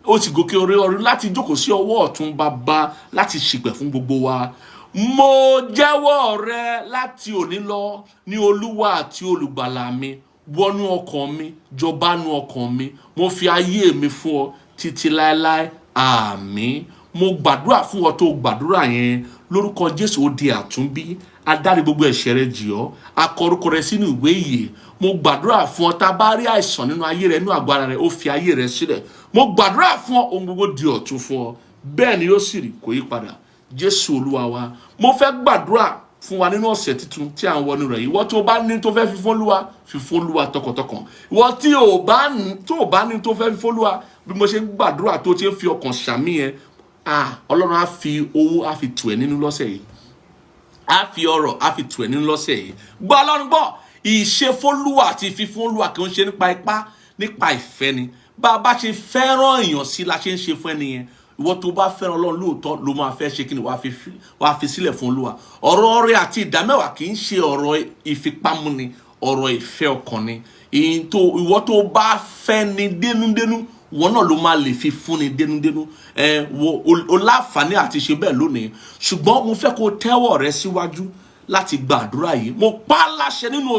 ó sì gòkè orí ọ̀run láti jókòó sí ọwọ́ ọ̀tún bàbá láti ṣìpẹ̀ fún gbogbo wa. Mo jẹ́wọ́ rẹ láti òní lọ ní Olúwa àti olùgbàlà mi. Wọnú ọkàn mi, jọba nú ọkàn mi. Mo fi ayé mi fún ọ títí láéláé. Àmín. Mo gbàdúrà fún ọ tó gbàdúrà yẹn, lórúkọ Jésù, ó di àtúnbí, adárí gbogbo ẹ̀ṣẹ̀ rẹ jì ọ́, akọ orúkọ rẹ sínú ìwé ìyè. Mo gbàdúrà fún ọ, tá a bá rí àìsàn nínú ayé rẹ, nínú àgọ́ ara rẹ, ó fi ayé rẹ sílẹ̀. Mo gbàdúrà fún ọ, ohun gbogbo di ọ̀tun fún ọ. Bẹ́ẹ̀ ni yóò sì rí, kò yí padà. Jésù Olúwa wa. Mo fẹ́ gbàdúrà fún wa nínú ọ̀sẹ̀ tuntun tí à ń wọnú rẹ̀. Ìwọ tó bá ní tó fẹ́ fi fún Olúwa, fi fún Olúwa tọkàntọkàn. Ìwọ tí ò bá ní, tó ò bá ní tó fẹ́ fi fún Olúwa, bí mo ṣe ń gbàdúrà tó ti ń fi ọkàn ṣàmì yẹn, ah, Ọlọ́run á fi owó, á fi tù ẹ́ nínú lọ́sẹ̀ yìí, á fi ọrọ̀, á fi tù ẹ́ nínú lọ́sẹ̀ yìí. Gbọ́ Ọlọ́run gbọ́. Ìṣefólúwa àti ìfifúnolúwa kì í ṣe nípa ipá, nípa ìfẹ́ ni. Bá a bá ṣe fẹ́ràn èèyàn sí la ṣe ń ṣe fún ẹni yẹn. Ìwọ tó bá fẹ́ràn Ọlọ́run lóòótọ́ ló máa fẹ́ ṣe kí ni, wàá fi sílẹ̀ fún Olúwa. Ọ̀rọ̀ ọrẹ àti ìdámẹ́wàá kì í ṣe ọ̀rọ̀ ìfipámúni, ọ̀rọ̀ ìfẹ́ ọkàn ni. Ìyìn tó ìwọ tó bá fẹ́ ni dénúdénú, ìwọ náà ló máa lè fi fúnni dénúdénú. Ẹ wo, o láǹfààní àti ṣe bẹ́ẹ̀ lónìí, ṣùgbọ́n mo fẹ́ kó tẹ́wọ́ rẹ síwájú láti gbàdúrà yìí. Mo pa á láṣẹ nínú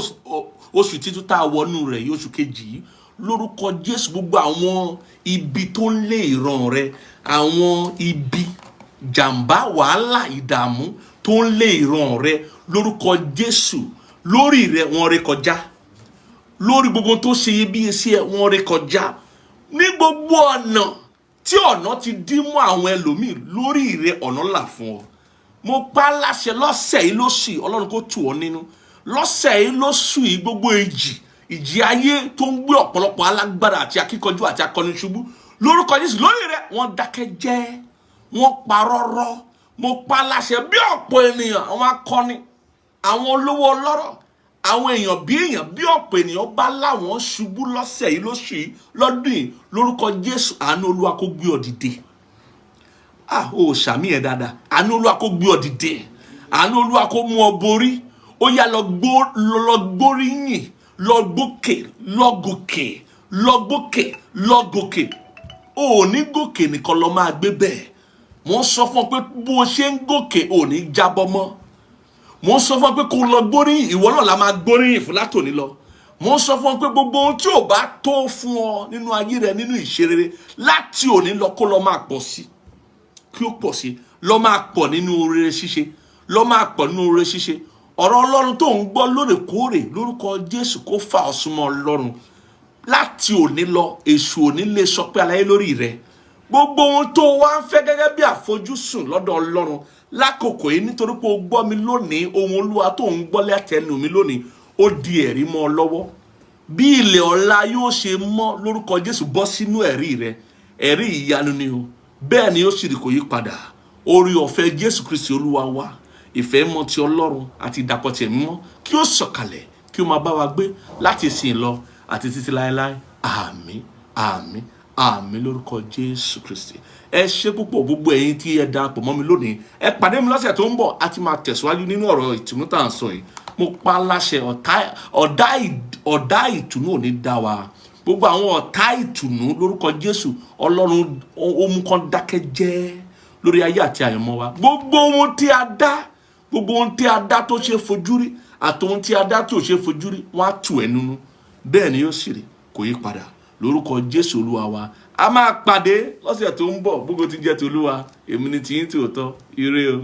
oṣù títún tá a wọnú rẹ̀ yìí, oṣù kejì yìí, lórúkọ Jésù, gbogbo àwọn ibi tó ń lé ìran rẹ, àwọn ibi, jàǹbá, wàhálà, ìdààmú tó ń lé ìran rẹ, lórúkọ Jésù, Lórí rẹ, wọ́n ré kọjá. Lórí gbogbo tó ṣe iyebíye sí ẹ, wọ́n ré kọjá. Ní gbogbo ọ̀nà tí ọ̀nà ti dí mọ́ àwọn ẹlòmíì, lórí rẹ, ọ̀nà là fún ọ. Mo pa á láṣẹ, lọ́sẹ̀ yìí lóṣù yìí, Ọlọ́run kó tù ọ́ nínú lọ́sẹ̀ yìí lóṣù yìí. Gbogbo ìjì, ìjì ayé tó ń gbé ọ̀pọ̀lọpọ̀ alágbára àti akíkanjú àti akọni ṣubú, lórúkọ Jésù, lórí rẹ, wọ́n dákẹ́ jẹ́, wọ́n parọ́rọ́. Mo pa á láṣẹ, bí ọ̀pọ̀ ènìyàn, àwọn akọni, àwọn olówó ọlọ́rọ̀, àwọn èèyàn bí èèyàn, bí ọ̀pọ̀ ènìyàn bá láwọn ṣubú lọ́sẹ̀ yìí, lóṣù yìí, lọ́dún yìí, lórúkọ Jésù, àánú Olúwa kó gbé ọ dìde. Ah, o ṣàmì ẹ dáadáa. Àánú Olúwa kó gbé ọ dìde, àánú Olúwa kó mú ọ borí. Ó yá, lọ gbó, lọ gbóríyìn, lọ gbókè, lọ gòkè, lọ gòkè, lọ gòkè. O ò ní gòkè nìkan, lọ máa gbé bẹ́ẹ̀. Mo ń sọ fún ọ pé bó o ṣe ń gòkè, ò ní jábọ́ mọ́. Mo ń sọ fún ọ pé kó lọ gbóríyìn, ìwọ náà la máa gbóríyìn fún látòní lọ. Mo ń sọ fún ọ pé gbogbo ohun tí ò bá tó fún ọ nínú ayé rẹ, nínú ìṣerere, láti òní lọ, kó lọ máa pọ̀ sí, kí ó pọ̀ sí, lọ máa pọ̀ nínú rere ṣíṣe, lọ máa pọ̀ nínú rere ṣíṣe. Ọ̀rọ̀ Ọlọ́run tó ń gbọ́ lóòrèkóòrè, lórúkọ Jésù, kó fà ọ́ súnmọ́ Ọlọ́run. Láti òní lọ, èṣù òní lè sọ pé aláyé lórí rẹ. Gbogbo ohun tó wá ń fẹ́ gẹ́gẹ́ bí àfojúsùn lọ́dọ̀ Ọlọ́run lákòókò yìí, nítorí pé o gbọ́ mi lónìí, ohun Olúwa tó ń gbọ́ látẹnu mi lónìí, ó di ẹ̀rí mọ́ ọ lọ́wọ́. Bí ilẹ̀ ọ̀la yóò ṣe mọ́, lórúkọ Jésù, bọ́ sínú ẹ̀rí rẹ. Ẹ̀rí ìyanu ni o, bẹ́ẹ̀ ni ó sì rí, kò yí padà. Orí ọ̀fẹ́ Jésù Kristi Olúwa wa, ìfẹ́ mọ́ ti Ọlọ́run àti ìdàpọ̀ ti Ẹ̀mí mọ́, kí ó sọ̀kalẹ̀, kí ó máa bá wa gbé láti ìsìn lọ àti títí láéláé. Àmín, àmín, àmín, lórúkọ Jésù Kristi. Ẹ ṣé púpọ̀, gbogbo ẹ̀yin tí ẹ darapọ̀ mọ́ mi lónìí. Ẹ pàdé mi lọ́sẹ̀ tó ń bọ̀, a ti máa tẹ̀síwájú nínú ọ̀rọ̀ ìtùnú tá à ń sọ yìí. Mo pa á láṣẹ, ọ̀tá ọ̀dá ìtùnú ò ní dá wa. Gbogbo àwọn ọ̀tá ìtùnú, lórúkọ Jésù, Ọlọ́run ó mú kán dákẹ́ jẹ́ lórí ayé àti àyànmọ́ wa. Gbogbo ohun tí a dá, gbogbo ohun tí a dá tó ṣe fojú rí àti ohun tí a dá tí ò ṣe fojú rí, wọ́n á tù ẹ́ nínú. Bẹ́ẹ̀ ni yóò sì rí, kò yí padà, lórúkọ Jésù Olúwa wa. A máa pàdé lọ́sẹ̀ tó ń bọ̀. Gbogbo ti jẹ́ ti Olúwa, èmi ni tiyín tòótọ́. Ire o.